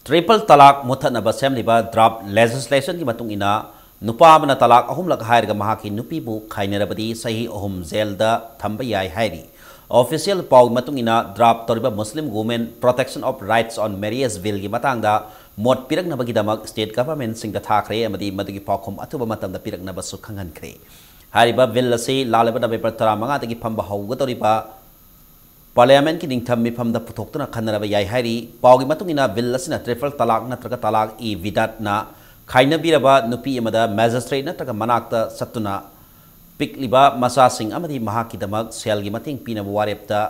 Triple talaq ꯃꯨꯊꯠꯅꯕ ꯁꯦꯝꯂꯤꯕ draft legislation ꯒꯤ ꯃꯇꯨꯡ ꯏꯟꯅ, ꯅꯨꯄꯥ ꯑꯃꯅ talaq ꯑꯍꯨꯝꯂꯛ ꯍꯥꯏꯔꯒ ꯃꯍꯥꯛꯀꯤ ꯅꯨꯄꯤꯕꯨ ꯈꯥꯏꯅꯔꯕꯗꯤ ꯆꯍꯤ ꯑꯍꯨꯝ jail ꯗ ꯊꯝꯕ ꯌꯥꯏ ꯍꯥꯏꯔꯤ꯫ Official ꯄꯥꯎꯒꯤ ꯃꯇꯨꯡ ꯏꯟꯅ, draft ꯇꯧꯔꯤꯕ Muslim Women Protection of Rights on Marriage Bill ꯒꯤ ꯃꯇꯥꯡꯗ ꯃꯣꯠ ꯄꯤꯔꯛꯅꯕꯒꯤꯗꯃꯛ state government ꯁꯤꯡꯗ ꯊꯥꯈ꯭ꯔꯦ ꯑꯃꯗꯤ ꯃꯗꯨꯒꯤ ꯄꯥꯎꯈꯨꯝ ꯑꯊꯨꯕ ꯃꯇꯝꯗ ꯄꯤꯔꯛꯅꯕꯁꯨ ꯈꯪꯍꯟꯈ꯭ꯔꯦ꯫ ꯍꯥꯏꯔꯤꯕ bill ꯑꯁꯤ ꯂꯥꯛꯂꯤꯕ November ꯇꯔꯥꯃꯉꯥꯗꯒꯤ ꯐꯝꯕ ꯍꯧꯒꯗꯧꯔꯤꯕ Parliament ꯀꯤ ꯅꯤꯡꯊꯝ ꯃꯤꯐꯝꯗ ꯄꯨꯊꯣꯛꯇꯨꯅ ꯈꯟꯅꯔꯕ ꯌꯥꯏ ꯍꯥꯏꯔꯤ꯫ ꯄꯥꯎꯒꯤ ꯃꯇꯨꯡ ꯏꯟꯅ, bill ꯑꯁꯤꯅ triple talaq ꯅꯠꯇ꯭ꯔꯒ talaq-e-biddat ꯅ ꯈꯥꯏꯅꯕꯤꯔꯕ ꯅꯨꯄꯤ ꯑꯃꯗ magistrate ꯅꯠꯇ꯭ꯔꯒ ꯃꯅꯥꯛꯇ ꯆꯠꯇꯨꯅ ꯄꯤꯛꯂꯤꯕ ꯃꯆꯥꯁꯤꯡ ꯑꯃꯗꯤ ꯃꯍꯥꯛꯀꯤꯗꯃꯛ ꯁꯦꯜꯒꯤ ꯃꯇꯦꯡ ꯄꯤꯅꯕ ꯋꯥꯔꯦꯞꯇ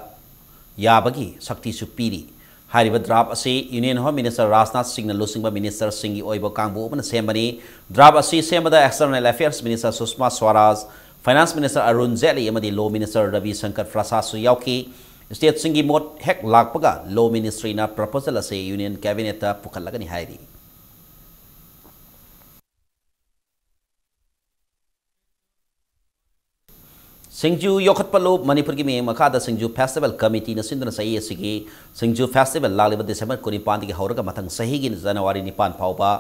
ꯌꯥꯕꯒꯤ ꯁꯛꯇꯤꯁꯨ ꯄꯤꯔꯤ꯫ ꯍꯥꯏꯔꯤꯕ draft ꯑꯁꯤ Union Home Minister ꯔꯥꯖꯅꯥꯊ ꯁꯤꯡꯅ ꯂꯨꯆꯤꯡꯕ minister ꯁꯤꯡꯒꯤ ꯑꯣꯏꯕ ꯀꯥꯡꯕꯨ ꯑꯃꯅ ꯁꯦꯝꯕꯅꯤ꯫ Draft ꯑꯁꯤ ꯁꯦꯝꯕꯗ External Affairs Minister ꯁꯨꯁꯃꯥ ꯁ꯭ꯋꯥꯔꯥꯖ, Finance Minister ꯑꯔꯨꯟ ꯖꯦꯠꯂꯤ ꯑꯃꯗꯤ Law Minister ꯔꯕꯤ ꯁꯪꯀꯔ ꯄ꯭ꯔꯁꯥꯗꯁꯨ ꯌꯥꯎꯈꯤ꯫ State ꯁꯤꯡꯒꯤ ꯃꯣꯠ ꯍꯦꯛ ꯂꯥꯛꯄꯒ Law Ministry ꯅ proposal ꯑꯁꯤ Union Cabinet ꯇ ꯄꯨꯈꯠꯂꯒꯅꯤ ꯍꯥꯏꯔꯤ꯫ ꯁꯤꯡꯖꯨ ꯌꯣꯛꯈꯠꯄ ꯂꯨꯞ꯫ ꯃꯅꯤꯄꯨꯔꯒꯤ ꯃꯤꯠꯌꯦꯡ ꯃꯈꯥꯗ ꯁꯤꯡꯖꯨ Festival Committee ꯅ ꯁꯤꯟꯗꯨꯅ ꯆꯍꯤ ꯑꯁꯤꯒꯤ ꯁꯤꯡꯖꯨ festival ꯂꯥꯛꯂꯤꯕ December ꯀꯨꯟꯅꯤꯄꯥꯟꯗꯒꯤ ꯍꯧꯔꯒ ꯃꯊꯪ ꯆꯍꯤꯒꯤ January ꯅꯤꯄꯥꯟ ꯐꯥꯎꯕ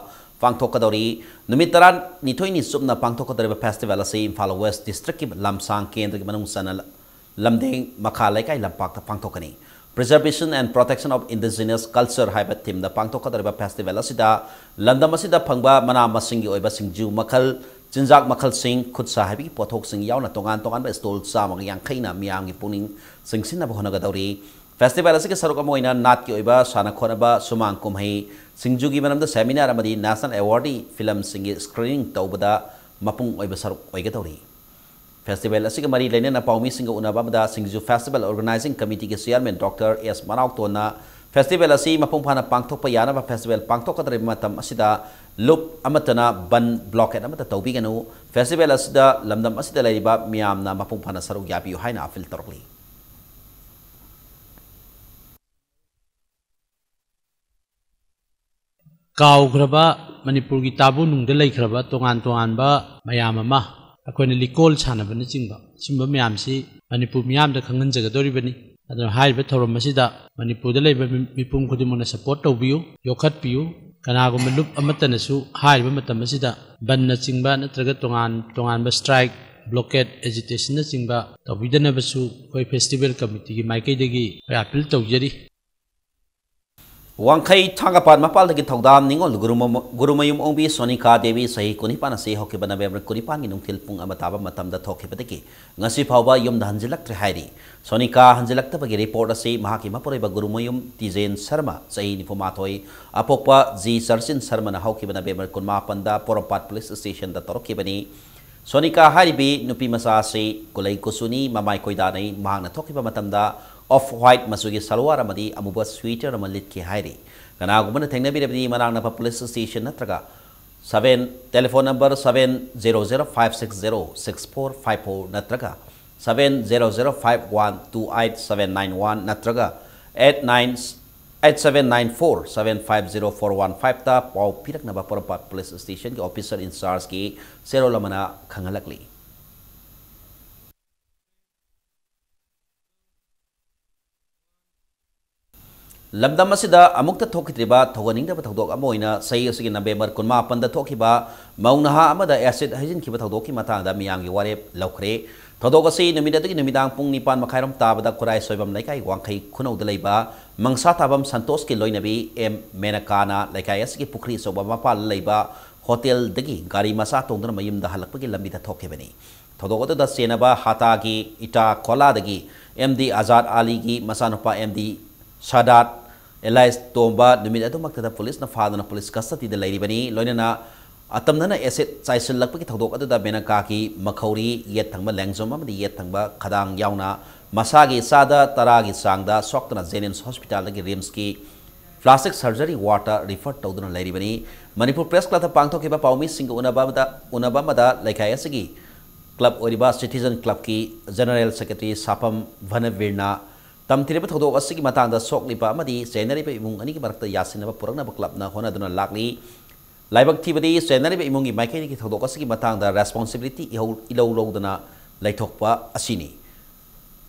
ꯄꯥꯡꯊꯣꯛꯀꯗꯧꯔꯤ꯫ ꯅꯨꯃꯤꯠ ꯇꯔꯥꯅꯤꯊꯣꯏꯅꯤ ꯆꯨꯞꯅ ꯄꯥꯡꯊꯣꯛꯀꯗꯧꯔꯤꯕ festival ꯑꯁꯤ ꯏꯝꯐꯥꯜ West Districtꯀꯤ ꯂꯝꯁꯥꯡ ꯀꯦꯟꯗ꯭ꯔꯒꯤ ꯃꯅꯨꯡ ꯆꯟꯅ ꯂꯝꯗꯦꯡ ꯃꯈꯥ ꯂꯩꯀꯥꯏ ꯂꯝꯄꯥꯛꯇ ꯄꯥꯡꯊꯣꯛꯀꯅꯤ꯫ Preservation and Protection of Indigenous Culture ꯍꯥꯏꯕ themeꯗ ꯄꯥꯡꯊꯣꯛꯀꯗꯧꯔꯤꯕ festival ꯑꯁꯤꯗ ꯂꯝꯗꯝ ꯑꯁꯤꯗ ꯐꯪꯕ ꯃꯅꯥ ꯃꯁꯤꯡꯒꯤ ꯑꯣꯏꯕ ꯁꯤꯡꯖꯨ ꯃꯈꯜ, ꯆꯤꯟꯖꯥꯛ ꯃꯈꯜꯁꯤꯡ, ꯈꯨꯠ ꯁꯥ ꯍꯩꯕꯒꯤ ꯄꯣꯠꯊꯣꯛꯁꯤꯡ ꯌꯥꯎꯅ ꯇꯣꯉꯥꯟ ꯇꯣꯉꯥꯟꯕ stall ꯆꯥꯝꯃꯒ ꯌꯥꯡꯈꯩꯅ ꯃꯤꯌꯥꯝꯒꯤ ꯄꯨꯛꯅꯤꯡ ꯆꯤꯡꯁꯤꯟꯅꯕ ꯍꯣꯠꯅꯒꯗꯧꯔꯤ꯫ Festival ꯑꯁꯤꯒꯤ ꯁꯔꯨꯛ ꯑꯃ ꯑꯣꯏꯅ ꯅꯥꯠꯀꯤ ꯑꯣꯏꯕ ꯁꯥꯟꯅ ꯈꯣꯠꯅꯕ, ꯁꯨꯃꯥꯡ ꯀꯨꯝꯍꯩ, ꯁꯤꯡꯖꯨꯒꯤ ꯃꯔꯝꯗ seminar ꯑꯃꯗꯤ National Awardꯀꯤ filmꯁꯤꯡꯒꯤ screening ꯇꯧꯕꯗ ꯃꯄꯨꯡ ꯑꯣꯏꯕ ꯁꯔꯨꯛ ꯑꯣꯏꯒꯗꯧꯔꯤ꯫ Festival ꯑꯁꯤꯒ ꯃꯔꯤ ꯂꯩꯅꯅ ꯄꯥꯎꯃꯤꯁꯤꯡꯒ ꯎꯅꯕ ꯑꯃꯗ ꯁꯤꯡꯖꯨ Festival Organizing Committeeꯒꯤ Chairman Doctor S ꯃꯅꯥꯎꯇꯣꯟꯅ festival ꯑꯁꯤ ꯃꯄꯨꯡ ꯐꯥꯅ ꯄꯥꯡꯊꯣꯛꯄ ꯌꯥꯅꯕ festival ꯄꯥꯡꯊꯣꯛꯀꯗꯧꯔꯤꯕ ꯃꯇꯝ ꯑꯁꯤꯗ ꯂꯨꯞ ꯑꯃꯠꯇꯅ ꯕꯟ blockade ꯑꯃꯠꯇ ꯇꯧꯕꯤꯒꯅꯨ, festival ꯑꯁꯤꯗ ꯂꯝꯗꯝ ꯑꯁꯤꯗ ꯂꯩꯔꯤꯕ ꯃꯤꯌꯥꯝꯅ ꯃꯄꯨꯡ ꯐꯥꯅ ꯁꯔꯨꯛ ꯌꯥꯕꯤꯌꯨ ꯍꯥꯏꯅ appeal ꯇꯧꯔꯛꯂꯤ꯫ ꯀꯥꯎꯈ꯭ꯔꯕ, ꯃꯅꯤꯄꯨꯔꯒꯤ ꯇꯥꯕꯨ ꯅꯨꯡꯗ ꯂꯩꯈ꯭ꯔꯕ ꯇꯣꯉꯥꯟ ꯇꯣꯉꯥꯟꯕ ꯃꯌꯥꯝ ꯑꯃ, ꯑꯩꯈꯣꯏꯅ ꯂꯤꯀꯣꯟ ꯁꯥꯟꯅꯕꯅꯆꯤꯡꯕ, ꯁꯤꯒꯨꯝꯕ ꯃꯌꯥꯝꯁꯤ ꯃꯅꯤꯄꯨꯔ ꯃꯤꯌꯥꯝꯗ ꯈꯪꯍꯟꯖꯒꯗꯧꯔꯤꯕꯅꯤ꯫ ꯑꯗꯨꯅ ꯍꯥꯏꯔꯤꯕ ꯊꯧꯔꯝ ꯑꯁꯤꯗ ꯃꯅꯤꯄꯨꯔꯗ ꯂꯩꯕ ꯃꯤ-, ꯃꯤꯄꯨꯝ ꯈꯨꯗꯤꯡꯃꯛꯅ support ꯇꯧꯕꯤꯌꯨ, ꯌꯣꯛꯈꯠꯄꯤꯌꯨ꯫ ꯀꯅꯥꯒꯨꯝꯕ ꯂꯨꯞ ꯑꯃꯠꯇꯅꯁꯨ ꯍꯥꯏꯔꯤꯕ ꯃꯇꯝ ꯑꯁꯤꯗ ꯕꯟꯅꯆꯤꯡꯕ ꯅꯠꯇ꯭ꯔꯒ ꯇꯣꯉꯥꯟ ꯇꯣꯉꯥꯟꯕ strike, blockade, agitationꯅꯆꯤꯡꯕ ꯇꯧꯕꯤꯗꯅꯕꯁꯨ ꯑꯩꯈꯣꯏ festival committeeꯒꯤ ꯃꯥꯏꯀꯩꯗꯒꯤ ꯑꯩꯈꯣꯏ appeal ꯇꯧꯖꯔꯤ꯫ ꯋꯥꯡꯈꯩ ꯊꯥꯡꯒꯄꯥꯠ ꯃꯄꯥꯜꯗꯒꯤ ꯊꯧꯗꯥꯝ ꯅꯤꯉꯣꯜ ꯒꯨꯔꯨꯃ-, ꯒꯨꯔꯨꯃꯌꯨꯝ ꯑꯣꯡꯕꯤ ꯁꯣꯅꯤꯀꯥ ꯗꯦꯕꯤ ꯆꯍꯤ ꯀꯨꯟꯅꯤꯄꯥꯟ ꯑꯁꯤ ꯍꯧꯈꯤꯕ November ꯀꯨꯟꯅꯤꯄꯥꯟꯒꯤ ꯅꯨꯡꯊꯤꯜ ꯄꯨꯡ ꯑꯃ ꯇꯥꯕ ꯃꯇꯝꯗ ꯊꯣꯛꯈꯤꯕꯗꯒꯤ ꯉꯁꯤ ꯐꯥꯎꯕ ꯌꯨꯝꯗ ꯍꯟꯖꯤꯜꯂꯛꯇ꯭ꯔꯦ ꯍꯥꯏꯔꯤ꯫ ꯁꯣꯅꯤꯀꯥ ꯍꯟꯖꯤꯜꯂꯛꯇꯕꯒꯤ report ꯑꯁꯤ ꯃꯍꯥꯛꯀꯤ ꯃꯄꯨꯔꯣꯏꯕ ꯒꯨꯔꯨꯃꯌꯨꯝ ꯇꯤꯖꯦꯟ ꯁꯔꯃ, ꯆꯍꯤ ꯅꯤꯐꯨ ꯃꯥꯊꯣꯏ, ꯑꯄꯣꯛꯄ ꯖꯤ ꯆꯔꯆꯤꯟ ꯁꯔꯃꯅ ꯍꯧꯈꯤꯕ November ꯀꯨꯟꯃꯥꯄꯟꯗ ꯄꯣꯔꯣꯝꯄꯥꯠ police stationꯗ ꯇꯧꯔꯛꯈꯤꯕꯅꯤ꯫ ꯁꯣꯅꯤꯀꯥ ꯍꯥꯏꯔꯤꯕꯤ ꯅꯨꯄꯤ ꯃꯆꯥ ꯑꯁꯤ ꯀꯨꯂꯩ ꯀꯨꯆꯨꯅꯤ, ꯃꯃꯥꯏ ꯀꯣꯏꯗꯥꯅꯩ꯫ ꯃꯍꯥꯛꯅ ꯊꯣꯛꯈꯤꯕ ꯃꯇꯝꯗ off white ꯃꯆꯨꯒꯤ ꯁꯜꯋꯥꯔ ꯑꯃꯗꯤ ꯑꯃꯨꯕ sweater ꯑꯃ ꯂꯤꯠꯈꯤ ꯍꯥꯏꯔꯤ꯫ ꯀꯅꯥꯒꯨꯝꯕꯅ ꯊꯦꯡꯅꯕꯤꯔꯕꯗꯤ ꯃꯅꯥꯛ ꯅꯛꯄ police station ꯅꯠꯇ꯭ꯔꯒ seven, telephone number seven zero zero five six zero six four five four ꯅꯠꯇ꯭ꯔꯒ seven zero zero five one two eight seven nine one ꯅꯠꯇ꯭ꯔꯒ eight nine eight seven nine four seven five zero four one fiveꯇ ꯄꯥꯎ ꯄꯤꯔꯛꯅꯕ ꯄꯣꯔꯣꯝꯄꯥꯠ police stationꯒꯤ officer in chargeꯀꯤ ꯆꯦꯔꯣꯜ ꯑꯃꯅ ꯈꯪꯍꯜꯂꯛꯂꯤ꯫ ꯂꯝꯗꯝ ꯑꯁꯤꯗ ꯑꯃꯨꯛꯇ ꯊꯣꯛꯈꯤꯗ꯭ꯔꯤꯕ ꯊꯧꯒꯠꯅꯤꯡꯗꯕ ꯊꯧꯗꯣꯛ ꯑꯃ ꯑꯣꯏꯅ ꯆꯍꯤ ꯑꯁꯤꯒꯤ ꯅꯕꯦꯝꯕꯔ ꯀꯨꯟꯃꯥꯄꯟꯗ ꯊꯣꯛꯈꯤꯕ ꯃꯧ ꯅꯍꯥ ꯑꯃꯗ ꯑꯦꯁꯤꯗ ꯍꯩꯖꯤꯟꯈꯤꯕ ꯊꯧꯗꯣꯛꯀꯤ ꯃꯇꯥꯡꯗ ꯃꯤꯌꯥꯝꯒꯤ ꯋꯥꯔꯦꯞ ꯂꯧꯈ꯭ꯔꯦ꯫ ꯊꯧꯗꯣꯛ ꯑꯁꯤ ꯅꯨꯃꯤꯠ ꯑꯗꯨꯒꯤ ꯅꯨꯃꯤꯗꯥꯡ ꯄꯨꯡ ꯅꯤꯄꯥꯟ ꯃꯈꯥꯏꯔꯣꯝ ꯇꯥꯕꯗ ꯈꯨꯔꯥꯏ ꯁꯣꯏꯕꯝ ꯂꯩꯀꯥꯏ ꯋꯥꯡꯈꯩ ꯈꯨꯅꯧꯗ ꯂꯩꯕ ꯃꯪꯁꯥ ꯊꯥꯕꯝ ꯁꯟꯇꯣꯁꯀꯤ ꯂꯣꯏꯅꯕꯤ ꯑꯦꯝ ꯃꯦꯅꯀꯥꯅ ꯂꯩꯀꯥꯏ ꯑꯁꯤꯒꯤ ꯄꯨꯈ꯭ꯔꯤ ꯑꯆꯧꯕ ꯃꯄꯥꯜꯗ ꯂꯩꯕ ꯍꯣꯇꯦꯜꯗꯒꯤ ꯒꯥꯔꯤ ꯃꯆꯥ ꯇꯣꯡꯗꯨꯅ ꯃꯌꯨꯝꯗ ꯍꯜꯂꯛꯄꯒꯤ ꯂꯝꯕꯤꯗ ꯊꯣꯛꯈꯤꯕꯅꯤ꯫ ꯊꯧꯗꯣꯛ ꯑꯗꯨꯗ ꯆꯦꯟꯅꯕ ꯍꯥꯇꯥꯒꯤ ꯏꯇꯥ ꯀꯣꯂꯥꯗꯒꯤ ꯑꯦꯝ ꯗꯤ ꯑꯖꯥꯗ ꯑꯂꯤꯒꯤ ꯃꯆꯥꯅꯨꯄꯥ ꯑꯦꯝ ꯗꯤ ꯁꯥꯗꯥꯠ ꯑꯦꯂꯥꯏꯁ ꯇꯣꯝꯕ ꯅꯨꯃꯤꯠ ꯑꯗꯨꯃꯛꯇꯗ ꯄꯨꯂꯤꯁꯅ ꯐꯥꯗꯨꯅ ꯄꯨꯂꯤꯁ ꯀꯁꯇꯗꯤꯗ ꯂꯩꯔꯤꯕꯅꯤ꯫ ꯂꯣꯏꯅꯅ ꯑꯇꯝꯅꯅ ꯑꯦꯁꯤꯗ ꯆꯥꯏꯁꯤꯜꯂꯛꯄꯒꯤ ꯊꯧꯗꯣꯛ ꯑꯗꯨꯗ ꯃꯦꯅꯀꯥꯒꯤ ꯃꯈꯧꯔꯤ, ꯌꯦꯠ ꯊꯪꯕ ꯂꯦꯡꯖꯨꯝ ꯑꯃꯗꯤ ꯌꯦꯠ ꯊꯪꯕ ꯈꯗꯥꯡ ꯌꯥꯎꯅ ꯃꯁꯥꯒꯤ ꯆꯥꯗ ꯇꯔꯥꯒꯤ ꯆꯥꯡꯗ ꯁꯣꯛꯇꯨꯅ ꯖꯦꯅꯤꯝꯁ ꯍꯣꯁꯄꯤꯇꯥꯜꯗꯒꯤ ꯔꯤꯝꯁꯀꯤ ꯄ꯭ꯂꯥꯁꯇꯤꯛ ꯁꯔꯖꯔꯤ ꯋꯥꯔꯗꯇ ꯔꯤꯐꯔ ꯇꯧꯗꯨꯅ ꯂꯩꯔꯤꯕꯅꯤ꯫ ꯃꯅꯤꯄꯨꯔ ꯄ꯭ꯔꯦꯁ ꯀ꯭ꯂꯕꯇ ꯄꯥꯡꯊꯣꯛꯈꯤꯕ ꯄꯥꯎꯃꯤꯁꯤꯡꯒ ꯎꯅꯕ ꯑꯃꯗ, ꯎꯅꯕ ꯑꯃꯗ ꯂꯩꯀꯥꯏ ꯑꯁꯤꯒꯤ ꯀ꯭ꯂꯕ ꯑꯣꯏꯔꯤꯕ ꯁꯤꯇꯤꯖꯟ ꯀ꯭ꯂꯕꯀꯤ ꯖꯦꯅꯔꯦꯜ ꯁꯦꯀ꯭ꯔꯦꯇꯔꯤ ꯁꯥꯄꯝ ꯚꯅꯕꯤꯔꯅ ꯇꯝꯊꯤꯔꯕ ꯊꯧꯗꯣꯛ ꯑꯁꯤꯒꯤ ꯃꯇꯥꯡꯗ ꯁꯣꯛꯂꯤꯕ ꯑꯃꯗꯤ ꯆꯦꯟꯅꯔꯤꯕ ꯏꯃꯨꯡ ꯑꯅꯤꯒꯤ ꯃꯔꯛꯇ ꯌꯥꯁꯤꯟꯅꯕ ꯄꯨꯔꯛꯅꯕ ꯀ꯭ꯂꯕꯅ ꯍꯣꯠꯅꯗꯨꯅ ꯂꯥꯛꯂꯤ꯫ ꯂꯥꯏꯕꯛ ꯊꯤꯕꯗꯤ ꯆꯦꯟꯅꯔꯤꯕ ꯏꯃꯨꯡꯒꯤ ꯃꯥꯏꯀꯩꯗꯒꯤ ꯊꯧꯗꯣꯛ ꯑꯁꯤꯒꯤ ꯃꯇꯥꯡꯗ ꯔꯦꯁꯄꯣꯟꯁꯤꯕꯤꯂꯤꯇꯤ ꯏꯍꯧ-, ꯏꯂꯧ ꯂꯧꯗꯅ ꯂꯩꯊꯣꯛꯄ ꯑꯁꯤꯅꯤ꯫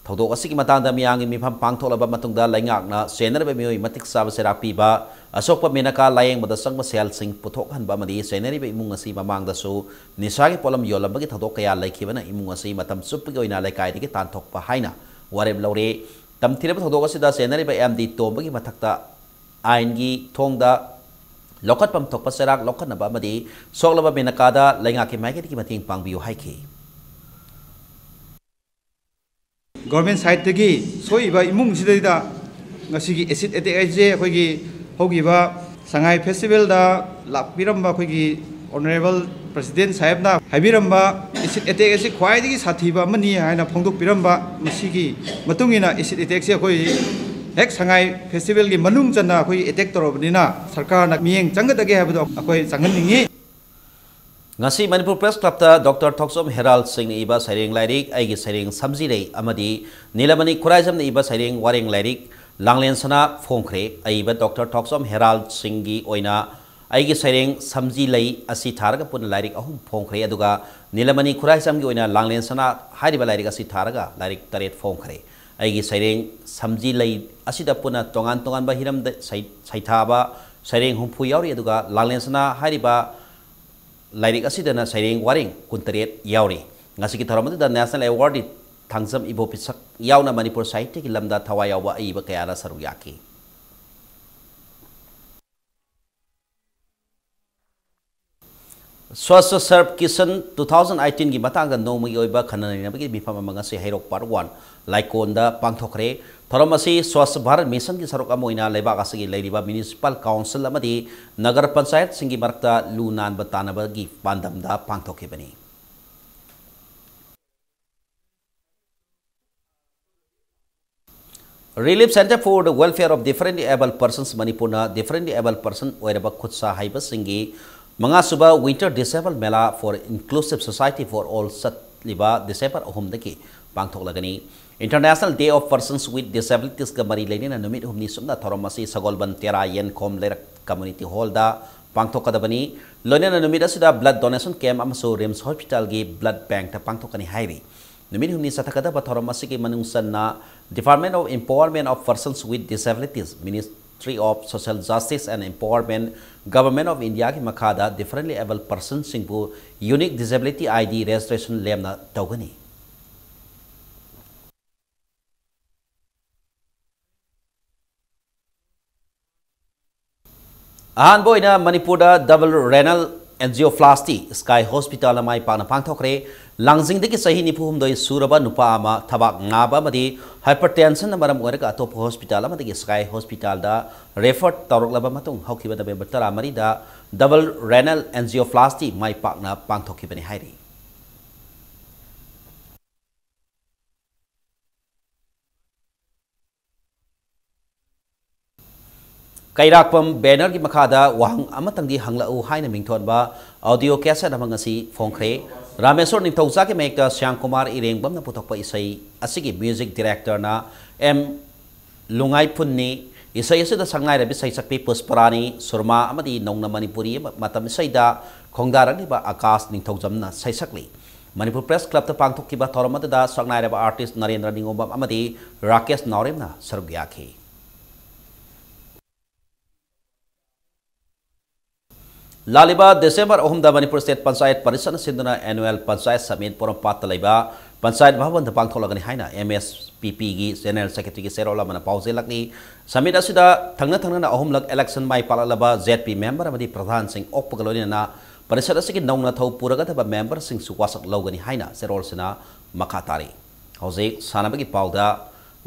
ꯊꯧꯗꯣꯛ ꯑꯁꯤꯒꯤ ꯃꯇꯥꯡꯗ ꯃꯤꯌꯥꯝꯒꯤ ꯃꯤꯐꯝ ꯄꯥꯡꯊꯣꯛꯂꯕ ꯃꯇꯨꯡꯗ ꯂꯩꯉꯥꯛꯅ ꯆꯦꯟꯅꯔꯤꯕ ꯃꯤꯑꯣꯏ ꯃꯇꯤꯛ ꯆꯥꯕ ꯆꯩꯔꯥꯛ ꯄꯤꯕ, ꯑꯁꯣꯛꯄ ꯃꯦꯅꯀꯥ ꯂꯥꯌꯦꯡꯕꯗ ꯆꯪꯕ ꯁꯦꯜꯁꯤꯡ ꯄꯨꯊꯣꯛꯍꯟꯕ ꯑꯃꯗꯤ ꯆꯦꯟꯅꯔꯤꯕ ꯏꯃꯨꯡ ꯑꯁꯤ ꯃꯃꯥꯡꯗꯁꯨ ꯅꯤꯁꯥꯒꯤ ꯄꯣꯠꯂꯝ ꯌꯣꯜꯂꯝꯕꯒꯤ ꯊꯧꯗꯣꯛ ꯀꯌꯥ ꯂꯩꯈꯤꯕꯅ ꯏꯃꯨꯡ ꯑꯁꯤ ꯃꯇꯝ ꯆꯨꯞꯄꯒꯤ ꯑꯣꯏꯅ ꯂꯩꯀꯥꯏꯗꯒꯤ ꯇꯥꯟꯊꯣꯛꯄ ꯍꯥꯏꯅ ꯋꯥꯔꯦꯞ ꯂꯧꯔꯦ꯫ ꯇꯝꯊꯤꯔꯕ ꯊꯧꯗꯣꯛ ꯑꯁꯤꯗ ꯆꯦꯟꯅꯔꯤꯕ ꯑꯦꯝ ꯗꯤ ꯇꯣꯝꯕꯒꯤ ꯃꯊꯛꯇ ꯑꯥꯏꯟꯒꯤ ꯊꯣꯡꯗ ꯂꯧꯈꯠꯐꯝ ꯊꯣꯛꯄ ꯆꯩꯔꯥꯛ ꯂꯧꯈꯠꯅꯕ ꯑꯃꯗꯤ ꯁꯣꯛꯂꯕ ꯃꯦꯅꯀꯥꯗ ꯂꯩꯉꯥꯛꯀꯤ ꯃꯥꯏꯀꯩꯗꯒꯤ ꯃꯇꯦꯡ ꯄꯥꯡꯕꯤꯌꯨ ꯍꯥꯏꯈꯤ꯫ ꯒꯣꯔꯃꯦꯟ ꯁꯥꯏꯠꯇꯒꯤ ꯁꯣꯛꯏꯕ ꯏꯃꯨꯡꯁꯤꯗꯩꯗ ꯉꯁꯤꯒꯤ ꯑꯦꯁꯤꯗ ꯑꯦꯇꯦꯛ ꯍꯥꯏꯁꯦ ꯑꯩꯈꯣꯏꯒꯤ ꯍꯧꯈꯤꯕ ꯁꯉꯥꯏ ꯐꯦꯁꯇꯤꯚꯦꯜꯗ ꯂꯥꯛꯄꯤꯔꯝꯕ ꯑꯩꯈꯣꯏꯒꯤ ꯑꯣꯅꯔꯦꯕꯜ ꯄ꯭ꯔꯁꯤꯗꯦꯟ ꯁꯥꯍꯦꯕꯅ ꯍꯥꯏꯕꯤꯔꯝꯕ ꯑꯦꯁꯤꯗ ꯑꯦꯇꯦꯛ ꯑꯁꯤ ꯈ꯭ꯋꯥꯏꯗꯒꯤ ꯁꯥꯊꯤꯕ ꯑꯃꯅꯤ ꯍꯥꯏꯅ ꯐꯣꯡꯗꯣꯛꯄꯤꯔꯝꯕ, ꯃꯁꯤꯒꯤ ꯃꯇꯨꯡ ꯏꯟꯅ ꯑꯦꯁꯤꯗ ꯑꯦꯇꯦꯛꯁꯦ ꯑꯩꯈꯣꯏ ꯍꯦꯛ ꯁꯉꯥꯏ ꯐꯦꯁꯇꯤꯚꯦꯜꯒꯤ ꯃꯅꯨꯡ ꯆꯟꯅ ꯑꯩꯈꯣꯏ ꯑꯦꯇꯦꯛ ꯇꯧꯔꯕꯅꯤꯅ ꯁꯔꯀꯥꯔꯅ ꯃꯤꯠꯌꯦꯡ ꯆꯪꯒꯗꯒꯦ ꯍꯥꯏꯕꯗꯣ ꯑꯩꯈꯣꯏ ꯆꯪꯍꯟꯅꯤꯡꯉꯤ꯫ ꯉꯁꯤ ꯃꯅꯤꯄꯨꯔ ꯄ꯭ꯔꯦꯁ ꯀ꯭ꯂꯕꯇ ꯗꯣꯛꯇꯔ ꯊꯣꯛꯆꯣꯝ ꯍꯦꯔꯥꯜ ꯁꯤꯡꯅ ꯏꯕ ꯁꯩꯔꯦꯡ ꯂꯥꯏꯔꯤꯛ ꯑꯩꯒꯤ ꯁꯩꯔꯦꯡ ꯁꯝꯖꯤꯔꯩ ꯑꯃꯗꯤ ꯅꯤꯂꯃꯅꯤ ꯈꯨꯔꯥꯏꯖꯝꯅ ꯏꯕ ꯁꯩꯔꯦꯡ ꯋꯥꯔꯦꯡ ꯂꯥꯏꯔꯤꯛ ꯂꯥꯡꯂꯦꯟ ꯁꯅꯥ ꯐꯣꯡꯈ꯭ꯔꯦ꯫ ꯑꯏꯕ ꯗꯣꯛꯇꯔ ꯊꯣꯛꯆꯣꯝ ꯍꯦꯔꯥꯜ ꯁꯤꯡꯒꯤ ꯑꯣꯏꯅ ꯑꯩꯒꯤ ꯁꯩꯔꯦꯡ ꯁꯝꯖꯤ ꯂꯩ ꯑꯁꯤ ꯊꯥꯔꯒ ꯄꯨꯟꯅ ꯂꯥꯏꯔꯤꯛ ꯑꯍꯨꯝ ꯐꯣꯡꯈ꯭ꯔꯦ, ꯑꯗꯨꯒ ꯅꯤꯂꯃꯅꯤ ꯈꯨꯔꯥꯏꯖꯝꯒꯤ ꯑꯣꯏꯅ ꯂꯥꯡꯂꯦꯟ ꯁꯅꯥ ꯍꯥꯏꯔꯤꯕ ꯂꯥꯏꯔꯤꯛ ꯑꯁꯤ ꯊꯥꯔꯒ ꯂꯥꯏꯔꯤꯛ ꯇꯔꯦꯠ ꯐꯣꯡꯈ꯭ꯔꯦ꯫ ꯑꯩꯒꯤ ꯁꯩꯔꯦꯡ ꯁꯝꯖꯤ ꯂꯩ ꯑꯁꯤꯗ ꯄꯨꯟꯅ ꯇꯣꯉꯥꯟ ꯇꯣꯉꯥꯟꯕ ꯍꯤꯔꯝꯗ ꯁꯩ-, ꯁꯩꯊꯥꯕ ꯁꯩꯔꯦꯡ ꯍꯨꯝꯐꯨ ꯌꯥꯎꯔꯤ, ꯑꯗꯨꯒ ꯂꯥꯡꯂꯦꯟ ꯁꯅꯥ ꯍꯥꯏꯔꯤꯕ ꯂꯥꯏꯔꯤꯛ ꯑꯁꯤꯗꯅ ꯁꯩꯔꯦꯡ ꯋꯥꯔꯦꯡ ꯀꯨꯟꯇꯔꯦꯠ ꯌꯥꯎꯔꯤ꯫ ꯉꯁꯤꯒꯤ ꯊꯧꯔꯝ ꯑꯗꯨꯗ National Award ꯊꯥꯡꯖꯝ ꯏꯕꯣ ꯄꯤꯁꯛ ꯌꯥꯎꯅ ꯃꯅꯤꯄꯨꯔ ꯁꯥꯍꯤꯇ꯭ꯌꯒꯤ ꯂꯝꯗ ꯊꯋꯥꯏ ꯌꯥꯎꯕ ꯑꯏꯕ ꯀꯌꯥꯅ ꯁꯔꯨꯛ ꯌꯥꯈꯤ꯫ Swachh Sarv Kishan two thousand eighteen ꯒꯤ ꯃꯇꯥꯡꯗ ꯅꯣꯡꯃꯒꯤ ꯑꯣꯏꯕ ꯈꯟꯅ ꯅꯩꯅꯕꯒꯤ ꯃꯤꯐꯝ ꯑꯃ ꯉꯁꯤ ꯍꯩꯔꯣꯛ Park one ꯂꯥꯏꯀꯣꯟꯗ ꯄꯥꯡꯊꯣꯛꯈ꯭ꯔꯦ꯫ ꯊꯧꯔꯝ ꯑꯁꯤ Swachh Bharat Mission ꯒꯤ ꯁꯔꯨꯛ ꯑꯃ ꯑꯣꯏꯅ ꯂꯩꯕꯥꯛ ꯑꯁꯤꯒꯤ ꯂꯩꯔꯤꯕ municipal council ꯑꯃꯗꯤ ꯅꯒꯔ ꯄꯟꯆꯥꯌꯠꯁꯤꯡꯒꯤ ꯃꯔꯛꯇ ꯂꯨ ꯅꯥꯟꯕ ꯇꯥꯟꯅꯕꯒꯤ ꯄꯥꯟꯗꯝꯗ ꯄꯥꯡꯊꯣꯛꯈꯤꯕꯅꯤ꯫ Relief Centre for the Welfare of Differently Abled Persons ꯃꯅꯤꯄꯨꯔꯅ differently abled person ꯑꯣꯏꯔꯕ ꯈꯨꯠꯁꯥ ꯍꯩꯕꯁꯤꯡꯒꯤ ꯃꯉꯥꯁꯨꯕ Winter Disabled Mela for Inclusive Society for All ꯆꯠꯂꯤꯕ December ꯑꯍꯨꯝꯗꯒꯤ ꯄꯥꯡꯊꯣꯛꯂꯒꯅꯤ꯫ International Day of Persons with Disabilitiesꯀ ꯃꯔꯤ ꯂꯩꯅꯅ ꯅꯨꯃꯤꯠ ꯍꯨꯝꯅꯤ ꯆꯨꯞꯅ ꯊꯧꯔꯝ ꯑꯁꯤ ꯁꯒꯣꯜꯕꯟ ꯇꯦꯔꯥ ꯌꯦꯟꯈꯣꯝ ꯂꯩꯔꯛ community hallꯗ ꯄꯥꯡꯊꯣꯛꯀꯗꯕꯅꯤ꯫ ꯂꯣꯏꯅꯅ ꯅꯨꯃꯤꯠ ꯑꯁꯤꯗ blood donation camp ꯑꯃꯁꯨꯡ RIMS Hospitalꯒꯤ blood bankꯇ ꯄꯥꯡꯊꯣꯛꯀꯅꯤ ꯍꯥꯏꯔꯤ꯫ ꯅꯨꯃꯤꯠ ꯍꯨꯝꯅꯤ ꯆꯠꯊꯒꯗꯕ ꯊꯧꯔꯝ ꯑꯁꯤꯒꯤ ꯃꯅꯨꯡ ꯆꯟꯅ Department of Empowerment of Persons with Disabilities, Ministry of Social Justice and Empowerment, Government of Indiaꯒꯤ ꯃꯈꯥꯗ differently abled personꯁꯤꯡꯕꯨ unique disability ID registration ꯂꯦꯝꯅ ꯇꯧꯒꯅꯤ꯫ ꯑꯍꯥꯟꯕ ꯑꯣꯏꯅ ꯃꯅꯤꯄꯨꯔꯗ double renal angioplasty Sky Hospitalꯅ ꯃꯥꯏ ꯄꯥꯛꯅ ꯄꯥꯡꯊꯣꯛꯈ꯭ꯔꯦ꯫ ꯂꯥꯡꯖꯤꯡꯗꯒꯤ ꯆꯍꯤ ꯅꯤꯐꯨ ꯍꯨꯝꯗꯣꯏ ꯁꯨꯔꯕ ꯅꯨꯄꯥ ꯑꯃ ꯊꯕꯥꯛ ꯅꯥꯕ ꯑꯃꯗꯤ hypertensionꯅ ꯃꯔꯝ ꯑꯣꯏꯔꯒ ꯑꯇꯣꯞꯄ hospital ꯑꯃꯗꯒꯤ Sky Hospitalꯗ refer ꯇꯧꯔꯛꯂꯕ ꯃꯇꯨꯡ ꯍꯧꯈꯤꯕ November ꯇꯔꯥꯃꯔꯤꯗ double renal angioplasty ꯃꯥꯏ ꯄꯥꯛꯅ ꯄꯥꯡꯊꯣꯛꯈꯤꯕꯅꯤ ꯍꯥꯏꯔꯤ꯫ ꯀꯩꯔꯥꯛꯄꯝ bannerꯒꯤ ꯃꯈꯥꯗ ꯋꯥꯍꯪ ꯑꯃꯇꯪꯗꯤ ꯍꯪꯂꯛꯎ ꯍꯥꯏꯅ ꯃꯤꯡꯊꯣꯟꯕ audio cassette ꯑꯃ ꯉꯁꯤ ꯐꯣꯡꯈ꯭ꯔꯦ꯫ ꯔꯥꯃꯦꯁꯣꯔ ꯅꯤꯡꯊꯧꯖꯥꯒꯤ ꯃꯌꯦꯛꯇ ꯁ꯭ꯌꯥꯝ ꯀꯨꯃꯥꯔ ꯏꯔꯦꯡꯕꯝꯅ ꯄꯨꯊꯣꯛꯄ ꯏꯁꯩ ꯑꯁꯤꯒꯤ music directorꯅ ꯑꯦꯝ ꯂꯨꯉꯥꯏꯐꯨꯟꯅꯤ꯫ ꯏꯁꯩ ꯑꯁꯤꯗ ꯁꯛꯅꯥꯏꯔꯕꯤ ꯁꯩꯁꯛꯄꯤ ꯄꯨꯁꯄꯔꯥꯅꯤ ꯁꯨꯔꯃꯥ ꯑꯃꯗꯤ ꯅꯧꯅ ꯃꯅꯤꯄꯨꯔꯤ ꯃꯇꯝ ꯏꯁꯩꯗ ꯈꯣꯡꯗꯥꯔꯛꯂꯤꯕ ꯑꯀꯥꯁ ꯅꯤꯡꯊꯧꯖꯝꯅ ꯁꯩꯁꯛꯂꯤ꯫ ꯃꯅꯤꯄꯨꯔ ꯄ꯭ꯔꯦꯁ ꯀ꯭ꯂꯕꯇ ꯄꯥꯡꯊꯣꯛꯈꯤꯕ ꯊꯧꯔꯝ ꯑꯗꯨꯗ ꯁꯛꯅꯥꯏꯔꯕ ꯑꯥꯔꯇꯤꯁ ꯅꯔꯦꯟꯗ꯭ꯔ ꯅꯤꯉꯣꯝꯕꯝ ꯑꯃꯗꯤ ꯔꯥꯀꯦꯁ ꯅꯥꯎꯔꯦꯝꯅ ꯁꯔꯨꯛ ꯌꯥꯈꯤ꯫ ꯂꯥꯛꯂꯤꯕ ꯗꯤꯁꯦꯝꯕꯔ ꯑꯍꯨꯝꯗ ꯃꯅꯤꯄꯨꯔ ꯁ꯭ꯇꯦꯠ ꯄꯟꯆꯥꯌꯠ ꯄꯔꯤꯁꯠꯅ ꯁꯤꯟꯗꯨꯅ ꯑꯦꯅꯨꯋꯦꯜ ꯄꯟꯆꯥꯌꯠ ꯁꯃꯤꯠ ꯄꯣꯔꯣꯝꯄꯥꯠꯇ ꯂꯩꯕ ꯄꯟꯆꯥꯌꯠ ꯚꯕꯟꯗ ꯄꯥꯡꯊꯣꯛꯂꯒꯅꯤ ꯍꯥꯏꯅ ꯑꯦꯝ ꯑꯦꯁ ꯄꯤ ꯄꯤꯒꯤ ꯖꯦꯅꯔꯦꯜ ꯁꯦꯀ꯭ꯔꯦꯇꯔꯤꯒꯤ ꯆꯦꯔꯣꯜ ꯑꯃꯅ ꯄꯥꯎꯖꯦꯜꯂꯛꯂꯤ꯫ ꯁꯃꯤꯠ ꯑꯁꯤꯗ ꯊꯪꯅ ꯊꯪꯅꯅ ꯑꯍꯨꯝꯂꯛ ꯏꯂꯦꯛꯁꯟ ꯃꯥꯏ ꯄꯥꯛꯂꯛꯂꯕ ꯖꯦꯠ ꯄꯤ ꯃꯦꯝꯕꯔ ꯑꯃꯗꯤ ꯄ꯭ꯔꯙꯥꯟꯁꯤꯡ ꯑꯣꯛꯄꯒ ꯂꯣꯏꯅꯅ ꯄꯔꯤꯁꯠ ꯑꯁꯤꯒꯤ ꯅꯧꯅ ꯊꯧ ꯄꯨꯔꯒꯗꯕ ꯃꯦꯝꯕꯔꯁꯤꯡꯁꯨ ꯋꯥꯁꯛ ꯂꯧꯒꯅꯤ ꯍꯥꯏꯅ ꯆꯦꯔꯣꯜꯁꯤꯅ ꯃꯈꯥ ꯇꯥꯔꯤ꯫ ꯍꯧꯖꯤꯛ ꯁꯥꯟꯅꯕꯒꯤ ꯄꯥꯎꯗ꯫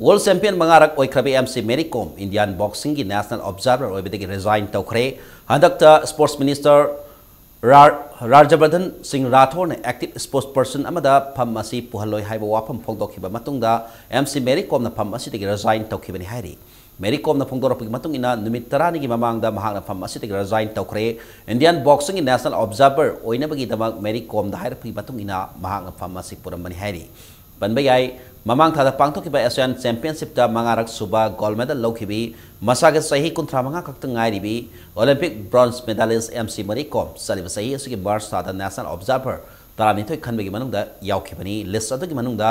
ꯋꯥꯔꯜ ꯆꯦꯝꯄꯤꯌꯟ ꯃꯉꯥꯔꯛ ꯑꯣꯏꯈ꯭ꯔꯕ ꯑꯦꯝ ꯁꯤ ꯃꯦꯔꯤ ꯀꯣꯝ ꯏꯟꯗꯤꯌꯥꯟ ꯕꯣꯛꯁꯤꯡꯒꯤ ꯅꯦꯁꯅꯦꯜ ꯑꯣꯕꯖꯥꯔꯚꯔ ꯑꯣꯏꯕꯗꯒꯤ ꯔꯤꯖꯥꯏꯟ ꯇꯧꯈ꯭ꯔꯦ꯫ ꯍꯟꯗꯛꯇ ꯁ꯭ꯄꯣꯔꯠꯁ ꯃꯤꯅꯤꯁꯇꯔ ꯔꯥ-, ꯔꯥꯖ꯭ꯌꯕꯔꯙꯟ ꯁꯤꯡ ꯔꯥꯊꯣꯔꯅ ꯑꯦꯛꯇꯤꯚ ꯁ꯭ꯄꯣꯔꯠꯁ ꯄꯔꯁꯟ ꯑꯃꯗ ꯐꯝ ꯑꯁꯤ ꯄꯨꯍꯜꯂꯣꯏ ꯍꯥꯏꯕ ꯋꯥꯐꯝ ꯐꯣꯡꯗꯣꯛꯈꯤꯕ ꯃꯇꯨꯡꯗ ꯑꯦꯝ ꯁꯤ ꯃꯦꯔꯤ ꯀꯣꯝꯅ ꯐꯝ ꯑꯁꯤꯗꯒꯤ ꯔꯤꯖꯥꯏꯟ ꯇꯧꯈꯤꯕꯅꯤ ꯍꯥꯏꯔꯤ꯫ ꯃꯦꯔꯤ ꯀꯣꯝꯅ ꯐꯣꯡꯗꯣꯔꯛꯄꯒꯤ ꯃꯇꯨꯡ ꯏꯟꯅ ꯅꯨꯃꯤꯠ ꯇꯔꯥꯅꯤꯒꯤ ꯃꯃꯥꯡꯗ ꯃꯍꯥꯛꯅ ꯐꯝ ꯑꯁꯤꯗꯒꯤ ꯔꯤꯖꯥꯏꯟ ꯇꯧꯈ꯭ꯔꯦ꯫ ꯏꯟꯗꯤꯌꯥꯟ ꯕꯣꯛꯁꯤꯡꯒꯤ ꯅꯦꯁꯅꯦꯜ ꯑꯣꯕꯖꯥꯔꯚꯔ ꯑꯣꯏꯅꯕꯒꯤꯗꯃꯛ ꯃꯦꯔꯤ ꯀꯣꯝꯗ ꯍꯥꯏꯔꯛꯄꯒꯤ ꯃꯇꯨꯡ ꯏꯟꯅ ꯃꯍꯥꯛꯅ ꯐꯝ ꯑꯁꯤ ꯄꯨꯔꯝꯕꯅꯤ ꯍꯥꯏꯔꯤ꯫ ꯄꯟꯕ ꯌꯥꯏ, ꯃꯃꯥꯡ ꯊꯥꯗ ꯄꯥꯡꯊꯣꯛꯈꯤꯕ ꯑꯦꯁꯤꯌꯥꯟ ꯆꯦꯝꯄꯤꯌꯟꯁꯤꯞꯇ ꯃꯉꯥꯔꯛ ꯁꯨꯕ ꯒꯣꯜ ꯃꯦꯗꯜ ꯂꯧꯈꯤꯕꯤ, ꯃꯁꯥꯒꯤ ꯆꯍꯤ ꯀꯨꯟꯊ꯭ꯔꯥ ꯃꯉꯥ ꯈꯛꯇ ꯉꯥꯏꯔꯤꯕꯤ, Olympic bronze medalist M C Mary ꯀꯣꯝ ꯆꯠꯂꯤꯕ ꯆꯍꯤ ꯑꯁꯤꯒꯤ ꯃꯥꯔꯆ ꯊꯥꯗ ꯅꯦꯁꯅꯦꯜ ꯑꯣꯕꯖꯥꯔꯚꯔ ꯇꯔꯥꯅꯤꯊꯣꯏ ꯈꯟꯕꯒꯤ ꯃꯅꯨꯡꯗ ꯌꯥꯎꯈꯤꯕꯅꯤ꯫ ꯂꯤꯁ ꯑꯗꯨꯒꯤ ꯃꯅꯨꯡꯗ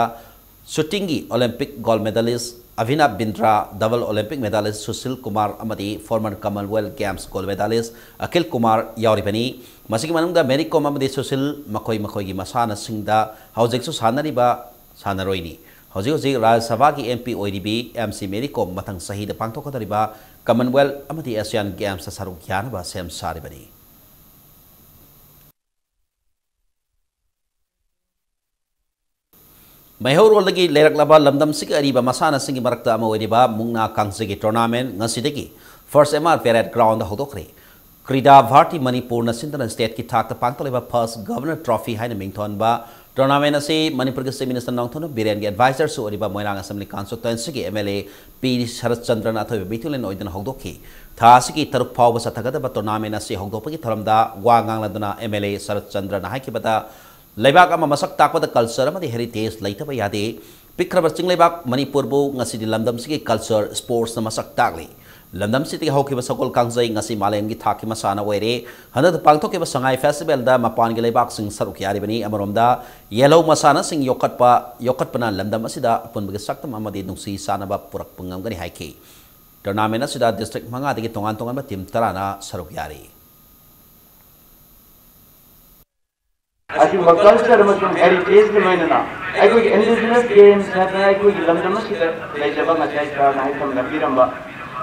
ꯁꯨꯇꯤꯡꯒꯤ Olympic gold medalist Abhinav Bindra, double Olympic medalist Sushil Kumar ꯑꯃꯗꯤ former Commonwealth games gold medalist Akhil Kumar ꯌꯥꯎꯔꯤꯕꯅꯤ꯫ ꯃꯁꯤꯒꯤ ꯃꯅꯨꯡꯗ ꯃꯦꯔꯤ ꯀꯣꯝ ꯑꯃꯗꯤ ꯁꯨꯁꯤꯜ ꯃꯈꯣꯏ ꯃꯈꯣꯏꯒꯤ ꯃꯁꯥꯟꯅꯁꯤꯡꯗ ꯍꯧꯖꯤꯛꯁꯨ ꯁꯥꯟꯅꯔꯤꯕ ꯁꯥꯟꯅꯔꯣꯏꯅꯤ꯫ ꯍꯧꯖꯤꯛ ꯍꯧꯖꯤꯛ ꯔꯥꯖ꯭ꯌ ꯁꯚꯥꯒꯤ M P ꯑꯣꯏꯔꯤꯕꯤ M C Mary ꯀꯣꯝ ꯃꯊꯪ ꯆꯍꯤꯗ ꯄꯥꯡꯊꯣꯛꯀꯗꯧꯔꯤꯕ ꯀꯃꯟꯋꯦꯜꯊ ꯑꯃꯗꯤ ꯑꯦꯁꯤꯌꯥꯟ ꯒꯦꯝꯁꯇ ꯁꯔꯨꯛ ꯌꯥꯅꯕ ꯁꯦꯝ ꯁꯥꯔꯤꯕꯅꯤ꯫ ꯃꯩꯍꯧꯔꯣꯜꯗꯒꯤ ꯂꯩꯔꯛꯂꯕ ꯂꯝꯗꯝꯁꯤꯒꯤ ꯑꯔꯤꯕ ꯃꯁꯥꯟꯅꯁꯤꯡꯒꯤ ꯃꯔꯛꯇ ꯑꯃ ꯑꯣꯏꯔꯤꯕ ꯃꯨꯛꯅꯥ ꯀꯥꯡꯖꯩꯒꯤ ꯇꯣꯔꯅꯥꯃꯦꯟ ꯉꯁꯤꯗꯒꯤ ꯐꯥꯔꯁ ꯑꯦꯝ ꯑꯥꯔ ꯄꯦꯔꯦꯗ ꯒ꯭ꯔꯥꯎꯟꯗ ꯍꯧꯗꯣꯛꯈ꯭ꯔꯦ꯫ ꯀ꯭ꯔꯤꯗꯥ ꯚꯥꯔꯇꯤ ꯃꯅꯤꯄꯨꯔꯅ ꯁꯤꯟꯗꯨꯅ ꯁ꯭ꯇꯦꯠꯀꯤ ꯊꯥꯛꯇ ꯄꯥꯡꯊꯣꯛꯂꯤꯕ ꯐꯥꯔꯁ ꯒꯚꯔꯅꯔ ꯇ꯭ꯔꯣꯐꯤ ꯍꯥꯏꯅ ꯃꯤꯡꯊꯣꯟꯕ ꯇꯣꯔꯅꯥꯃꯦꯟ ꯑꯁꯤ ꯃꯅꯤꯄꯨꯔꯒꯤ ꯆꯤꯐ ꯃꯤꯅꯤꯁꯇꯔ ꯅꯣꯡꯊꯣꯝꯕꯝ ꯕꯤꯔꯦꯟꯒꯤ ꯑꯦꯗꯚꯥꯏꯖꯔꯁꯨ ꯑꯣꯏꯔꯤꯕ ꯃꯣꯏꯔꯥꯡ ꯑꯦꯁꯦꯝꯕ꯭ꯂꯤ ꯀꯟꯁꯇꯤꯇ꯭ꯋꯦꯟꯁꯤꯒꯤ ꯑꯦꯝ ꯑꯦꯜ ꯑꯦ ꯄꯤ ꯁꯔꯠꯆꯟꯗ꯭ꯔꯅ ꯑꯊꯣꯏꯕ ꯃꯤꯊꯨꯡꯂꯦꯟ ꯑꯣꯏꯗꯨꯅ ꯍꯧꯗꯣꯛꯈꯤ꯫ ꯊꯥ ꯑꯁꯤꯒꯤ ꯇꯔꯨꯛ ꯐꯥꯎꯕ ꯆꯠꯊꯒꯗꯕ ꯇꯣꯔꯅꯥꯃꯦꯟ ꯑꯁꯤ ꯍꯧꯗꯣꯛꯄꯒꯤ ꯊꯧꯔꯝꯗ ꯋꯥ ꯉꯥꯡꯂꯗꯨꯅ ꯑꯦꯝ ꯑꯦꯜ ꯑꯦ ꯁꯔꯠꯆꯟꯗ꯭ꯔꯅ ꯍꯥꯏꯈꯤꯕꯗ, ꯂꯩꯕꯥꯛ ꯑꯃ ꯃꯁꯛ ꯇꯥꯛꯄꯗ ꯀꯜꯆꯔ ꯑꯃꯗꯤ ꯍꯦꯔꯤꯇꯦꯖ ꯂꯩꯇꯕ ꯌꯥꯗꯦ꯫ ꯄꯤꯛꯈ꯭ꯔꯕ ꯆꯤꯡꯂꯩꯕꯥꯛ ꯃꯅꯤꯄꯨꯔꯕꯨ ꯉꯁꯤꯗꯤ ꯂꯝꯗꯝꯁꯤꯒꯤ ꯀꯜꯆꯔ, ꯁ꯭ꯄꯣꯔꯠꯁꯅ ꯃꯁꯛ ꯇꯥꯛꯂꯤ꯫ ꯂꯝꯗꯝꯁꯤꯗꯒꯤ ꯍꯧꯈꯤꯕ ꯁꯒꯣꯜ ꯀꯥꯡꯖꯩ ꯉꯁꯤ ꯃꯥꯂꯦꯝꯒꯤ ꯊꯥꯛꯀꯤ ꯃꯁꯥꯟꯅ ꯑꯣꯏꯔꯦ꯫ ꯍꯟꯗꯛꯇ ꯄꯥꯡꯊꯣꯛꯈꯤꯕ ꯁꯉꯥꯏ ꯐꯦꯁꯇꯤꯚꯦꯜꯗ ꯃꯄꯥꯟꯒꯤ ꯂꯩꯕꯥꯛꯁꯤꯡ ꯁꯔꯨꯛ ꯌꯥꯔꯤꯕꯅꯤ꯫ ꯑꯃꯔꯣꯝꯗ ꯌꯦꯜꯍꯧ ꯃꯁꯥꯟꯅꯁꯤꯡ ꯌꯣꯛꯈꯠꯄ, ꯌꯣꯛꯈꯠꯄꯅ ꯂꯝꯗꯝ ꯑꯁꯤꯗ ꯑꯄꯨꯟꯕꯒꯤ ꯁꯛꯇꯝ ꯑꯃꯗꯤ ꯅꯨꯡꯁꯤ ꯆꯥꯟꯅꯕ ꯄꯨꯔꯛꯄ ꯉꯝꯒꯅꯤ ꯍꯥꯏꯈꯤ꯫ ꯇꯣꯔꯅꯥꯃꯦꯟ ꯑꯁꯤꯗ ꯗꯤꯁꯇ꯭ꯔꯤꯛ ꯃꯉꯥꯗꯒꯤ ꯇꯣꯉꯥꯟ ꯇꯣꯉꯥꯟꯕ ꯇꯤꯝ ꯇꯔꯥꯅ ꯁꯔꯨꯛ ꯌꯥꯔꯤ꯫ ꯑꯁꯤꯒꯨꯝꯕ ꯀꯜꯆꯔ ꯑꯃꯁꯨꯡ ꯍꯦꯔꯤꯇꯦꯖꯀ ꯂꯣꯏꯅꯅ ꯑꯩꯈꯣꯏꯒꯤ ꯏꯟꯗꯤꯖꯤꯅꯁ ꯒꯦꯝꯁ ꯍꯥꯏꯗꯅ ꯑꯩꯈꯣꯏꯒꯤ ꯂꯝꯗꯝ ꯑꯁꯤꯗ ꯂꯩꯖꯕ ꯉꯁꯥꯏ ꯁꯥꯔꯅ ꯍꯥꯏꯐꯝꯗ ꯄꯤꯔꯝꯕ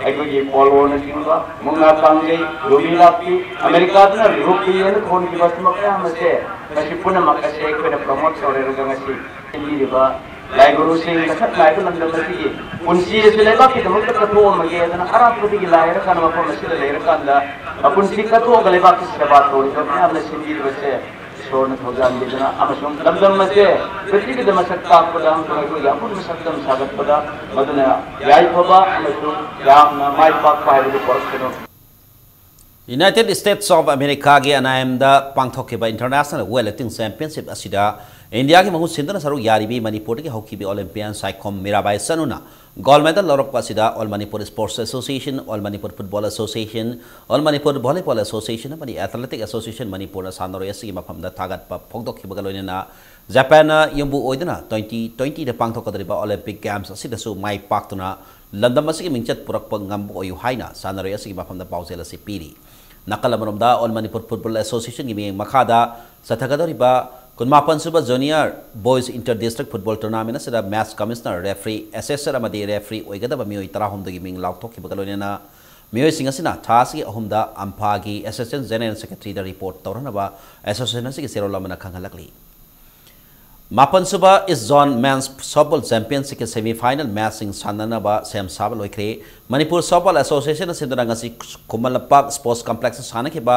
ꯑꯩꯈꯣꯏꯒꯤ ꯄꯣꯂꯣꯅꯆꯤꯡꯕ, ꯃꯨꯛꯅꯥ ꯀꯥꯡꯖꯩ, ꯌꯨꯕꯤ ꯂꯥꯛꯄꯤ, ꯑꯃꯦꯔꯤꯀꯥꯗꯨꯅ ꯔꯨꯕꯤ ꯍꯥꯏꯅ ꯊꯣꯟꯈꯤꯕ ꯑꯁꯨꯝꯕ ꯃꯌꯥꯝ ꯑꯁꯦ ꯃꯁꯤ ꯄꯨꯝꯅꯃꯛ ꯑꯁꯦ ꯑꯩꯈꯣꯏꯅ ꯄ꯭ꯔꯃꯣꯠ ꯇꯧꯔꯦꯔꯒ ꯉꯁꯤ ꯁꯤꯟꯕꯤꯔꯤꯕ ꯂꯥꯏꯒꯨꯔꯨꯁꯤꯡ ꯃꯁꯛ ꯅꯥꯏꯕ ꯂꯝꯗꯝ ꯑꯁꯤꯒꯤ ꯄꯨꯟꯁꯤ ꯑꯁꯤ ꯂꯩꯕꯥꯛꯀꯤꯗꯃꯛꯇ ꯀꯠꯊꯣꯛꯑꯝꯃꯒꯦ ꯑꯗꯨꯅ ꯑꯔꯥꯞꯄꯗꯒꯤ ꯂꯥꯏꯔꯀꯥꯟꯗ ꯃꯐꯝ ꯑꯁꯤꯗ ꯂꯩꯔꯀꯥꯟꯗ ꯃꯄꯨꯟꯁꯤ ꯀꯠꯊꯣꯛꯑꯒ ꯂꯩꯕꯥꯛꯀꯤ ꯁꯦꯕꯥ ꯇꯧꯔꯤꯕ ꯃꯌꯥꯝꯅ ꯁꯤꯟꯕꯤꯔꯤꯕꯁꯦ ꯏꯁꯣꯔꯅ ꯊꯧꯖꯥꯟꯕꯤꯗꯨꯅ ꯑꯃꯁꯨꯡ ꯂꯝꯗꯝ ꯑꯁꯦ ꯄ꯭ꯔꯤꯊꯤꯕꯤꯗ ꯃꯁꯛ ꯇꯥꯛꯄꯗ ꯑꯃꯁꯨꯡ ꯑꯩꯈꯣꯏꯒꯤ ꯑꯄꯨꯟꯕ ꯁꯛꯇꯝ ꯁꯥꯒꯠꯄꯗ ꯃꯗꯨꯅ ꯌꯥꯏꯐꯕ ꯑꯃꯁꯨꯡ ꯌꯥꯝꯅ ꯃꯥꯏ ꯄꯥꯛꯄ ꯍꯥꯏꯕꯗꯨ ꯄꯨꯔꯛꯁꯅꯨ꯫ United States of Americaꯒꯤ ꯑꯅꯥꯏꯝꯗ ꯄꯥꯡꯊꯣꯛꯈꯤꯕ International Weightlifting Championship ꯑꯁꯤꯗ ꯏꯟꯗꯤꯌꯥꯒꯤ ꯃꯍꯨꯠ ꯁꯤꯟꯗꯨꯅ ꯁꯔꯨꯛ ꯌꯥꯔꯤꯕꯤ ꯃꯅꯤꯄꯨꯔꯗꯒꯤ ꯍꯧꯈꯤꯕꯤ Olympian Saikhom Mirabai ꯆꯅꯨꯅ gold medal ꯂꯧꯔꯛꯄ ꯑꯁꯤꯗ All Manipur Sports Association, All Manipur Football Association, All Manipur Volleyball Association ꯑꯃꯗꯤ Athletic Association ꯃꯅꯤꯄꯨꯔꯅ ꯁꯥꯟꯅꯔꯣꯏ ꯑꯁꯤꯒꯤ ꯃꯐꯝꯗ ꯊꯥꯒꯠꯄ ꯐꯣꯡꯗꯣꯛꯈꯤꯕꯒ ꯂꯣꯏꯅꯅ ꯖꯄꯥꯟꯅ ꯌꯨꯝꯕꯨ ꯑꯣꯏꯗꯨꯅ twenty twentyꯗ ꯄꯥꯡꯊꯣꯛꯀꯗꯧꯔꯤꯕ Olympic Games ꯑꯁꯤꯗꯁꯨ ꯃꯥꯏ ꯄꯥꯛꯇꯨꯅ ꯂꯝꯗꯝ ꯑꯁꯤꯒꯤ ꯃꯤꯡꯆꯠ ꯄꯨꯔꯛꯄ ꯉꯝꯕ ꯑꯣꯏꯌꯨ ꯍꯥꯏꯅ ꯁꯥꯟꯅꯔꯣꯏ ꯑꯁꯤꯒꯤ ꯃꯐꯝꯗ ꯄꯥꯎꯖꯦꯜ ꯑꯁꯤ ꯄꯤꯔꯤ꯫ ꯅꯥꯀꯜ ꯑꯃꯔꯣꯝꯗ All Manipur Football Associationꯒꯤ ꯃꯤꯠꯌꯦꯡ ꯃꯈꯥꯗ ꯆꯠꯊꯒꯗꯧꯔꯤꯕ ꯀꯨꯟꯃꯥꯄꯟ ꯁꯨꯕ Junior Boys Inter District Football Tournament ꯑꯁꯤꯗ Match Commissioner, Referee, Assessor ꯑꯃꯗꯤ Referee ꯑꯣꯏꯒꯗꯕ ꯃꯤꯑꯣꯏ ꯇꯔꯥꯍꯨꯝꯗꯣꯏꯒꯤ ꯃꯤꯡ ꯂꯥꯎꯊꯣꯛꯈꯤꯕꯒ ꯂꯣꯏꯅꯅ ꯃꯤꯑꯣꯏꯁꯤꯡ ꯑꯁꯤꯅ ꯊꯥ ꯑꯁꯤꯒꯤ ꯑꯍꯨꯝꯗ ꯑꯝꯐꯥꯒꯤ Assistant General Secretaryꯗ report ꯇꯧꯔꯅꯕ association ꯑꯁꯤꯒꯤ ꯆꯦꯔꯣꯜ ꯑꯃꯅ ꯈꯪꯍꯜꯂꯛꯂꯤ꯫ ꯃꯥꯄꯟꯁꯨꯕ East Zone Men's Softball Championshipꯀꯤ semi final matchꯁꯤꯡ ꯁꯥꯟꯅꯅꯕ ꯁꯦꯝ ꯁꯥꯕ ꯂꯣꯏꯈ꯭ꯔꯦ꯫ ꯃꯅꯤꯄꯨꯔ Softball Associationꯅ ꯁꯤꯟꯗꯨꯅ ꯉꯁꯤ ꯈꯨꯃꯟ ꯂꯝꯄꯥꯛ Sports Complexꯇ ꯁꯥꯟꯅꯈꯤꯕ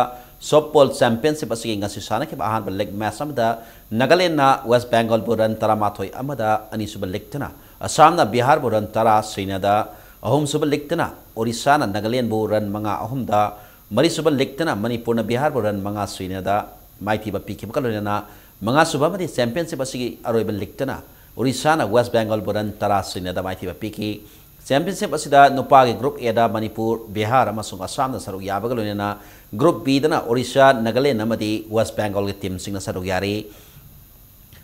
softball championship ꯑꯁꯤꯒꯤ ꯉꯁꯤ ꯁꯥꯟꯅꯈꯤꯕ ꯑꯍꯥꯟꯕ league match ꯑꯃꯗ ꯅꯥꯒꯥꯂꯦꯟꯅ West Bengalꯕꯨ run ꯇꯔꯥꯃꯥꯊꯣꯏ ꯑꯃꯗ, ꯑꯅꯤꯁꯨꯕ leagueꯇꯅ ꯑꯁꯥꯝꯅ ꯕꯤꯍꯥꯔꯕꯨ run ꯇꯔꯥ ꯁꯨꯏꯅꯗ, ꯑꯍꯨꯝꯁꯨꯕ leagueꯇꯅ ꯑꯣꯔꯤꯁꯥꯅ ꯅꯥꯒꯥꯂꯦꯟꯕꯨ run ꯃꯉꯥ ꯑꯍꯨꯝꯗ, ꯃꯔꯤꯁꯨꯕ leagueꯇꯅ ꯃꯅꯤꯄꯨꯔꯅ ꯕꯤꯍꯥꯔꯕꯨ run ꯃꯉꯥ ꯁꯨꯏꯅꯗ ꯃꯥꯏꯊꯤꯕ ꯄꯤꯈꯤꯕꯒ ꯂꯣꯏꯅꯅ ꯃꯉꯥꯁꯨꯕ ꯑꯃꯗꯤ championship ꯑꯁꯤꯒꯤ ꯑꯔꯣꯏꯕ leagueꯇꯅ ꯑꯣꯔꯤꯁꯥꯅ West Bengalꯕꯨ run ꯇꯔꯥ ꯁꯨꯏꯅꯗ ꯃꯥꯏꯊꯤꯕ ꯄꯤꯈꯤ꯫ Championship ꯑꯁꯤꯗ ꯅꯨꯄꯥꯒꯤ Group Aꯗ ꯃꯅꯤꯄꯨꯔ, ꯕꯤꯍꯥꯔ ꯑꯃꯁꯨꯡ ꯑꯁꯥꯝꯅ ꯁꯔꯨꯛ ꯌꯥꯕꯒ ꯂꯣꯏꯅꯅ Group Bꯗꯅ ꯑꯣꯔꯤꯁꯥ, ꯅꯥꯒꯥꯂꯦꯟ ꯑꯃꯗꯤ ꯋꯦꯁ ꯕꯦꯡꯒꯣꯜꯒꯤ teamꯁꯤꯡꯅ ꯁꯔꯨꯛ ꯌꯥꯔꯤ꯫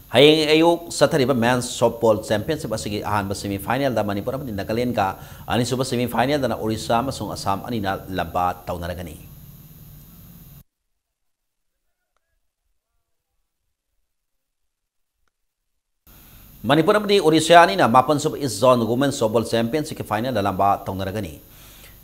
ꯍꯌꯦꯡ ꯑꯌꯨꯛ ꯆꯠꯊꯔꯤꯕ men's softball championship ꯑꯁꯤꯒꯤ ꯑꯍꯥꯟꯕ semifinalꯗ ꯃꯅꯤꯄꯨꯔ ꯑꯃꯗꯤ ꯅꯥꯒꯥꯂꯦꯟꯒ, ꯑꯅꯤꯁꯨꯕ semifinalꯗꯅ ꯑꯣꯔꯤꯁꯥ ꯑꯃꯁꯨꯡ ꯑꯁꯥꯝ ꯑꯅꯤꯅ ꯂꯝꯕꯥ ꯇꯧꯅꯔꯒꯅꯤ꯫ ꯃꯅꯤꯄꯨꯔ ꯑꯃꯗꯤ ꯑꯣꯔꯤꯁꯥ ꯑꯅꯤꯅ ꯃꯥꯄꯟꯁꯨꯕ East Zone Women Softball Championshipꯀꯤ finalꯗ ꯂꯝꯕꯥ ꯇꯧꯅꯔꯒꯅꯤ꯫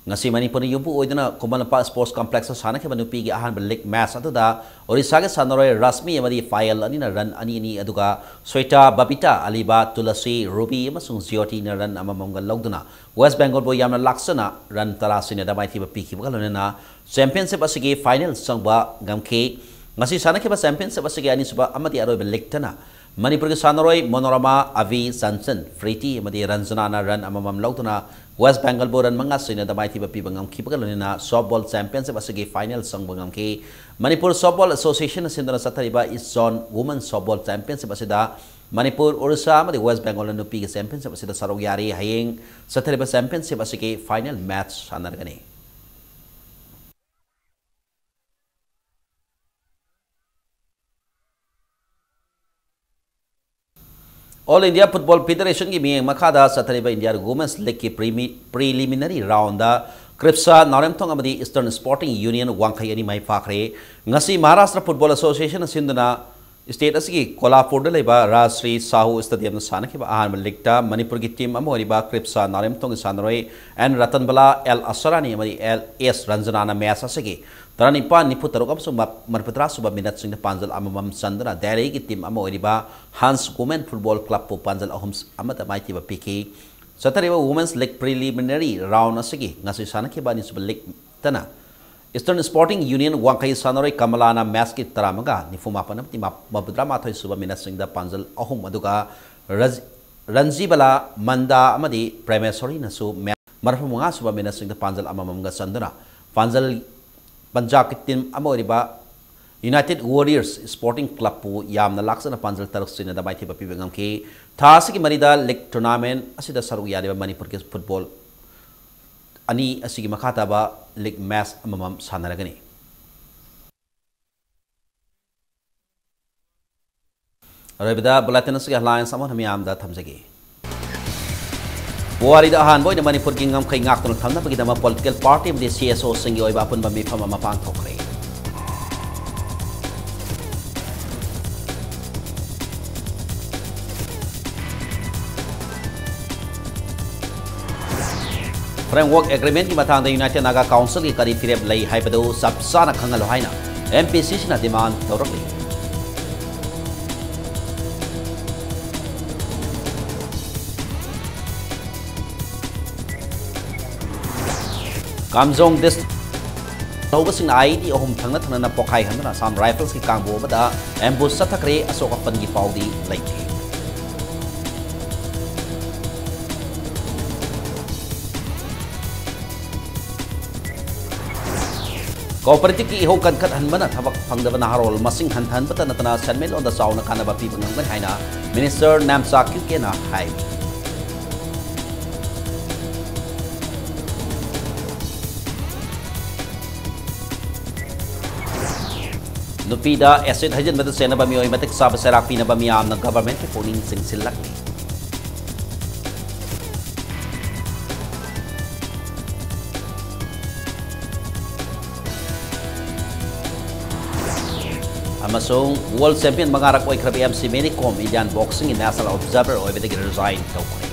ꯉꯁꯤ ꯃꯅꯤꯄꯨꯔꯅ ꯌꯨꯝꯕꯨ ꯑꯣꯏꯗꯨꯅ ꯈꯨꯃꯟ ꯂꯝꯄꯥꯛ sports complexꯇ ꯁꯥꯟꯅꯈꯤꯕ ꯅꯨꯄꯤꯒꯤ ꯑꯍꯥꯟꯕ league match ꯑꯗꯨꯗ ꯑꯣꯔꯤꯁꯥꯒꯤ ꯁꯥꯟꯅꯔꯣꯏ ꯔꯥꯁꯃꯤ ꯑꯃꯗꯤ ꯄꯥꯌꯦꯜ ꯑꯅꯤꯅ run ꯑꯅꯤ ꯑꯅꯤ, ꯑꯗꯨꯒ ꯁ꯭ꯋꯦꯇꯥ, ꯕꯕꯤꯇꯥ, ꯑꯂꯤꯕꯥ, ꯇꯨꯂꯁꯤ, ꯔꯨꯕꯤ ꯑꯃꯁꯨꯡ ꯖꯤꯌꯣꯇꯤꯅ run ꯑꯃꯃꯝꯒ ꯂꯧꯗꯨꯅ ꯋꯦꯁ ꯕꯦꯡꯒꯣꯜꯕꯨ ꯌꯥꯝꯅ ꯂꯥꯛꯆꯅ run ꯇꯔꯥ ꯁꯤꯅꯗ ꯃꯥꯏꯊꯤꯕ ꯄꯤꯈꯤꯕꯒ ꯂꯣꯏꯅꯅ championship ꯑꯁꯤꯒꯤ final ꯆꯪꯕ ꯉꯝꯈꯤ꯫ ꯉꯁꯤ ꯁꯥꯟꯅꯈꯤꯕ championship ꯑꯁꯤꯒꯤ ꯑꯅꯤꯁꯨꯕ ꯑꯃꯗꯤ ꯑꯔꯣꯏꯕ leagueꯇꯅ ꯃꯅꯤꯄꯨꯔꯒꯤ ꯁꯥꯟꯅꯔꯣꯏ ꯃꯣꯅꯣꯔꯃꯥ, ꯑꯚꯤ, ꯆꯟꯆꯟ, ꯄ꯭ꯔꯤꯇꯤ ꯑꯃꯗꯤ ꯔꯟꯖꯅꯥꯅ run ꯑꯃꯃꯝ ꯂꯧꯗꯨꯅ ꯋꯦꯁ ꯕꯦꯡꯒꯜꯕꯨ run ꯃꯉꯥ ꯁꯤꯅꯗ ꯃꯥꯏꯊꯤꯕ ꯄꯤꯕ ꯉꯝꯈꯤꯕꯒ ꯂꯣꯏꯅꯅ softball championship ꯑꯁꯤꯒꯤ final ꯆꯪꯕ ꯉꯝꯈꯤ꯫ ꯃꯅꯤꯄꯨꯔ Softball Associationꯅ ꯁꯤꯟꯗꯨꯅ ꯆꯠꯊꯔꯤꯕ East Zone Women Softball Championship ꯑꯁꯤꯗ ꯃꯅꯤꯄꯨꯔ, ꯑꯣꯔꯤꯁꯥ ꯑꯃꯗꯤ ꯋꯦꯁ ꯕꯦꯡꯒꯣꯜꯅ ꯅꯨꯄꯤꯒꯤ championship ꯑꯁꯤꯗ ꯁꯔꯨꯛ ꯌꯥꯔꯤ꯫ ꯍꯌꯦꯡ ꯆꯠꯊꯔꯤꯕ championship ꯑꯁꯤꯒꯤ final match ꯁꯥꯟꯅꯔꯒꯅꯤ꯫ All India Football Federationꯒꯤ ꯃꯤꯠꯌꯦꯡ ꯃꯈꯥꯗ ꯆꯠꯊꯔꯤꯕ India Women's Leagueꯀꯤ premi-, preliminary roundꯗ ꯀ꯭ꯔꯤꯞꯁꯥ ꯅꯥꯎꯔꯦꯝꯊꯣꯡ ꯑꯃꯗꯤ Eastern Sporting Union ꯋꯥꯡꯈꯩ ꯑꯅꯤ ꯃꯥꯏ ꯄꯥꯛꯈ꯭ꯔꯦ꯫ ꯉꯁꯤ ꯃꯍꯥꯔꯥꯁꯇ꯭ꯔ Football Associationꯅ ꯁꯤꯟꯗꯨꯅ state ꯑꯁꯤꯒꯤ ꯀꯣꯂꯥꯄꯨꯔꯗ ꯂꯩꯕ ꯔꯥꯖꯁ꯭ꯔꯤ ꯁꯥꯍꯨ stadiumꯗ ꯁꯥꯟꯅꯈꯤꯕ ꯑꯍꯥꯟꯕ leagueꯇ ꯃꯅꯤꯄꯨꯔꯒꯤ team ꯑꯃ ꯑꯣꯏꯔꯤꯕ ꯀ꯭ꯔꯤꯞꯁꯥ ꯅꯥꯎꯔꯦꯝꯊꯣꯡꯒꯤ ꯁꯥꯟꯅꯔꯣꯏ ꯑꯦꯟ ꯔꯇꯟꯕꯂꯥ, ꯑꯦꯜ ꯑꯁꯔꯥꯅꯤ ꯑꯃꯗꯤ ꯑꯦꯜ ꯑꯦꯁ ꯔꯟꯖꯅꯥꯅ match ꯑꯁꯤꯒꯤ ꯇꯔꯥꯅꯤꯄꯥꯟ, ꯅꯤꯐꯨꯇꯔꯨꯛ ꯑꯃꯁꯨꯡ ꯃ-, ꯃꯔꯤꯐꯨꯇꯔꯥ ꯁꯨꯕ minuteꯁꯤꯡꯗ ꯄꯥꯟꯖꯜ ꯑꯃꯃꯝ ꯆꯟꯗꯨꯅ ꯗꯦꯜꯂꯤꯒꯤ team ꯑꯃ ꯑꯣꯏꯔꯤꯕ Hans Women Football Clubꯄꯨ ꯄꯥꯟꯖꯜ ꯑꯍꯨꯝ ꯑꯃꯗ ꯃꯥꯏꯊꯤꯕ ꯄꯤꯈꯤ꯫ ꯆꯠꯊꯔꯤꯕ Women's League preliminary round ꯑꯁꯤꯒꯤ ꯉꯁꯤ ꯁꯥꯟꯅꯈꯤꯕ ꯑꯅꯤꯁꯨꯕ leagueꯇꯅ Eastern Sporting Union ꯋꯥꯡꯈꯩ ꯁꯥꯟꯅꯔꯣꯏ ꯀꯃꯂꯥꯅ matchꯀꯤ ꯇꯔꯥꯃꯉꯥ, ꯅꯤꯐꯨꯃꯥꯄꯟ ꯑꯃꯗꯤ ꯃ-, ꯃꯧꯗ꯭ꯔꯥꯃꯥꯊꯣꯏ ꯁꯨꯕ minuteꯁꯤꯡꯗ ꯄꯥꯟꯖꯜ ꯑꯍꯨꯝ, ꯑꯗꯨꯒ ꯔꯖ-, ꯔꯟꯖꯤꯕꯂꯥ, ꯃꯟꯗꯥ ꯑꯃꯗꯤ ꯄ꯭ꯔꯦꯃꯦꯁꯣꯔꯤꯅꯁꯨ match ꯃꯔꯤꯐꯨꯃꯉꯥ ꯁꯨꯕ minuteꯁꯤꯡꯗ ꯄꯥꯟꯖꯜ ꯑꯃꯃꯝꯒ ꯆꯟꯗꯨꯅ ꯄꯥꯟꯖꯜ ꯄꯟꯖꯥꯕꯀꯤ team ꯑꯃ ꯑꯣꯏꯔꯤꯕ United Warriors Sporting Clubꯄꯨ ꯌꯥꯝꯅ ꯂꯥꯛꯆꯅ ꯄꯥꯟꯖꯜ ꯇꯔꯨꯛ ꯆꯟꯅꯗ ꯃꯥꯏꯊꯤꯕ ꯄꯤꯕ ꯉꯝꯈꯤ꯫ ꯊꯥ ꯑꯁꯤꯒꯤ ꯃꯔꯤꯗ league tournament ꯑꯁꯤꯗ ꯁꯔꯨꯛ ꯌꯥꯔꯤꯕ ꯃꯅꯤꯄꯨꯔꯒꯤ football ꯑꯅꯤ ꯑꯁꯤꯒꯤ ꯃꯈꯥ ꯇꯥꯕ league match ꯑꯃꯃꯝ ꯁꯥꯟꯅꯔꯒꯅꯤ꯫ ꯑꯔꯣꯏꯕꯗ bulletin ꯑꯁꯤꯒꯤ headlines ꯑꯃꯨꯛ ꯍꯟꯅ ꯃꯤꯌꯥꯝꯗ ꯊꯝꯖꯒꯦ꯫ ꯄꯨꯋꯥꯔꯤꯗ ꯑꯍꯥꯟꯕ ꯑꯣꯏꯅ ꯃꯅꯤꯄꯨꯔꯒꯤ ꯉꯝꯈꯩ ꯉꯥꯛꯇꯨꯅ ꯊꯝꯅꯕꯒꯤꯗꯃꯛ political party ꯑꯃꯗꯤ C S Oꯁꯤꯡꯒꯤ ꯑꯣꯏꯕ ꯑꯄꯨꯟꯕ ꯃꯤꯐꯝ ꯑꯃ ꯄꯥꯡꯊꯣꯛꯈ꯭ꯔꯦ꯫ Framework Agreementꯀꯤ ꯃꯇꯥꯡꯗ United Naga Councilꯒꯤ ꯀꯔꯤ ꯐꯤꯔꯦꯞ ꯂꯩ ꯍꯥꯏꯕꯗꯨ ꯆꯞ ꯆꯥꯅ ꯈꯪꯍꯜꯂꯨ ꯍꯥꯏꯅ M P Cꯁꯤꯅ demand ꯇꯧꯔꯛꯂꯤ꯫ Kamjong district ꯇꯧꯕꯁꯤꯡꯅ I E D ꯑꯍꯨꯝ ꯊꯪꯅ ꯊꯪꯅꯅ ꯄꯣꯈꯥꯏꯍꯟꯗꯨꯅ Assam Riflesꯀꯤ ꯀꯥꯡꯕꯨ ꯑꯃꯗ ambush ꯆꯠꯊꯈ꯭ꯔꯦ꯫ ꯑꯁꯣꯛ ꯑꯄꯟꯒꯤ ꯄꯥꯎꯗꯤ ꯂꯩꯇꯦ꯫ Cooperativeꯀꯤ ꯏꯍꯧ ꯀꯟꯈꯠꯍꯟꯕꯅ ꯊꯕꯛ ꯐꯪꯗꯕ ꯅꯍꯥꯔꯣꯜ ꯃꯁꯤꯡ ꯍꯟꯊꯍꯟꯕꯇ ꯅꯠꯇꯅ ꯁꯦꯟꯃꯤꯠꯂꯣꯟꯗ ꯆꯥꯎꯅ ꯀꯥꯟꯅꯕ ꯄꯤꯕ ꯉꯝꯒꯅꯤ ꯍꯥꯏꯅ Minister ꯅꯥꯝꯆꯥ ꯀ꯭ꯌꯨꯀꯦꯅ ꯍꯥꯏꯔꯤ꯫ ꯅꯨꯄꯤꯗ acid ꯍꯩꯖꯤꯟꯕꯗ ꯆꯦꯟꯅꯕ ꯃꯤꯑꯣꯏ ꯃꯇꯤꯛ ꯆꯥꯕ ꯆꯩꯔꯥꯛ ꯄꯤꯅꯕ ꯃꯤꯌꯥꯝꯅ governmentꯀꯤ ꯄꯨꯛꯅꯤꯡ ꯆꯤꯡꯁꯤꯜꯂꯛꯂꯤ꯫ ꯑꯃꯁꯨꯡ world champion ꯃꯉꯥꯔꯛ ꯑꯣꯏꯈ꯭ꯔꯕ M C Mary Kom Indian boxingꯒꯤ national observer ꯑꯣꯏꯕꯗꯒꯤ resign ꯇꯧꯈ꯭ꯔꯦ꯫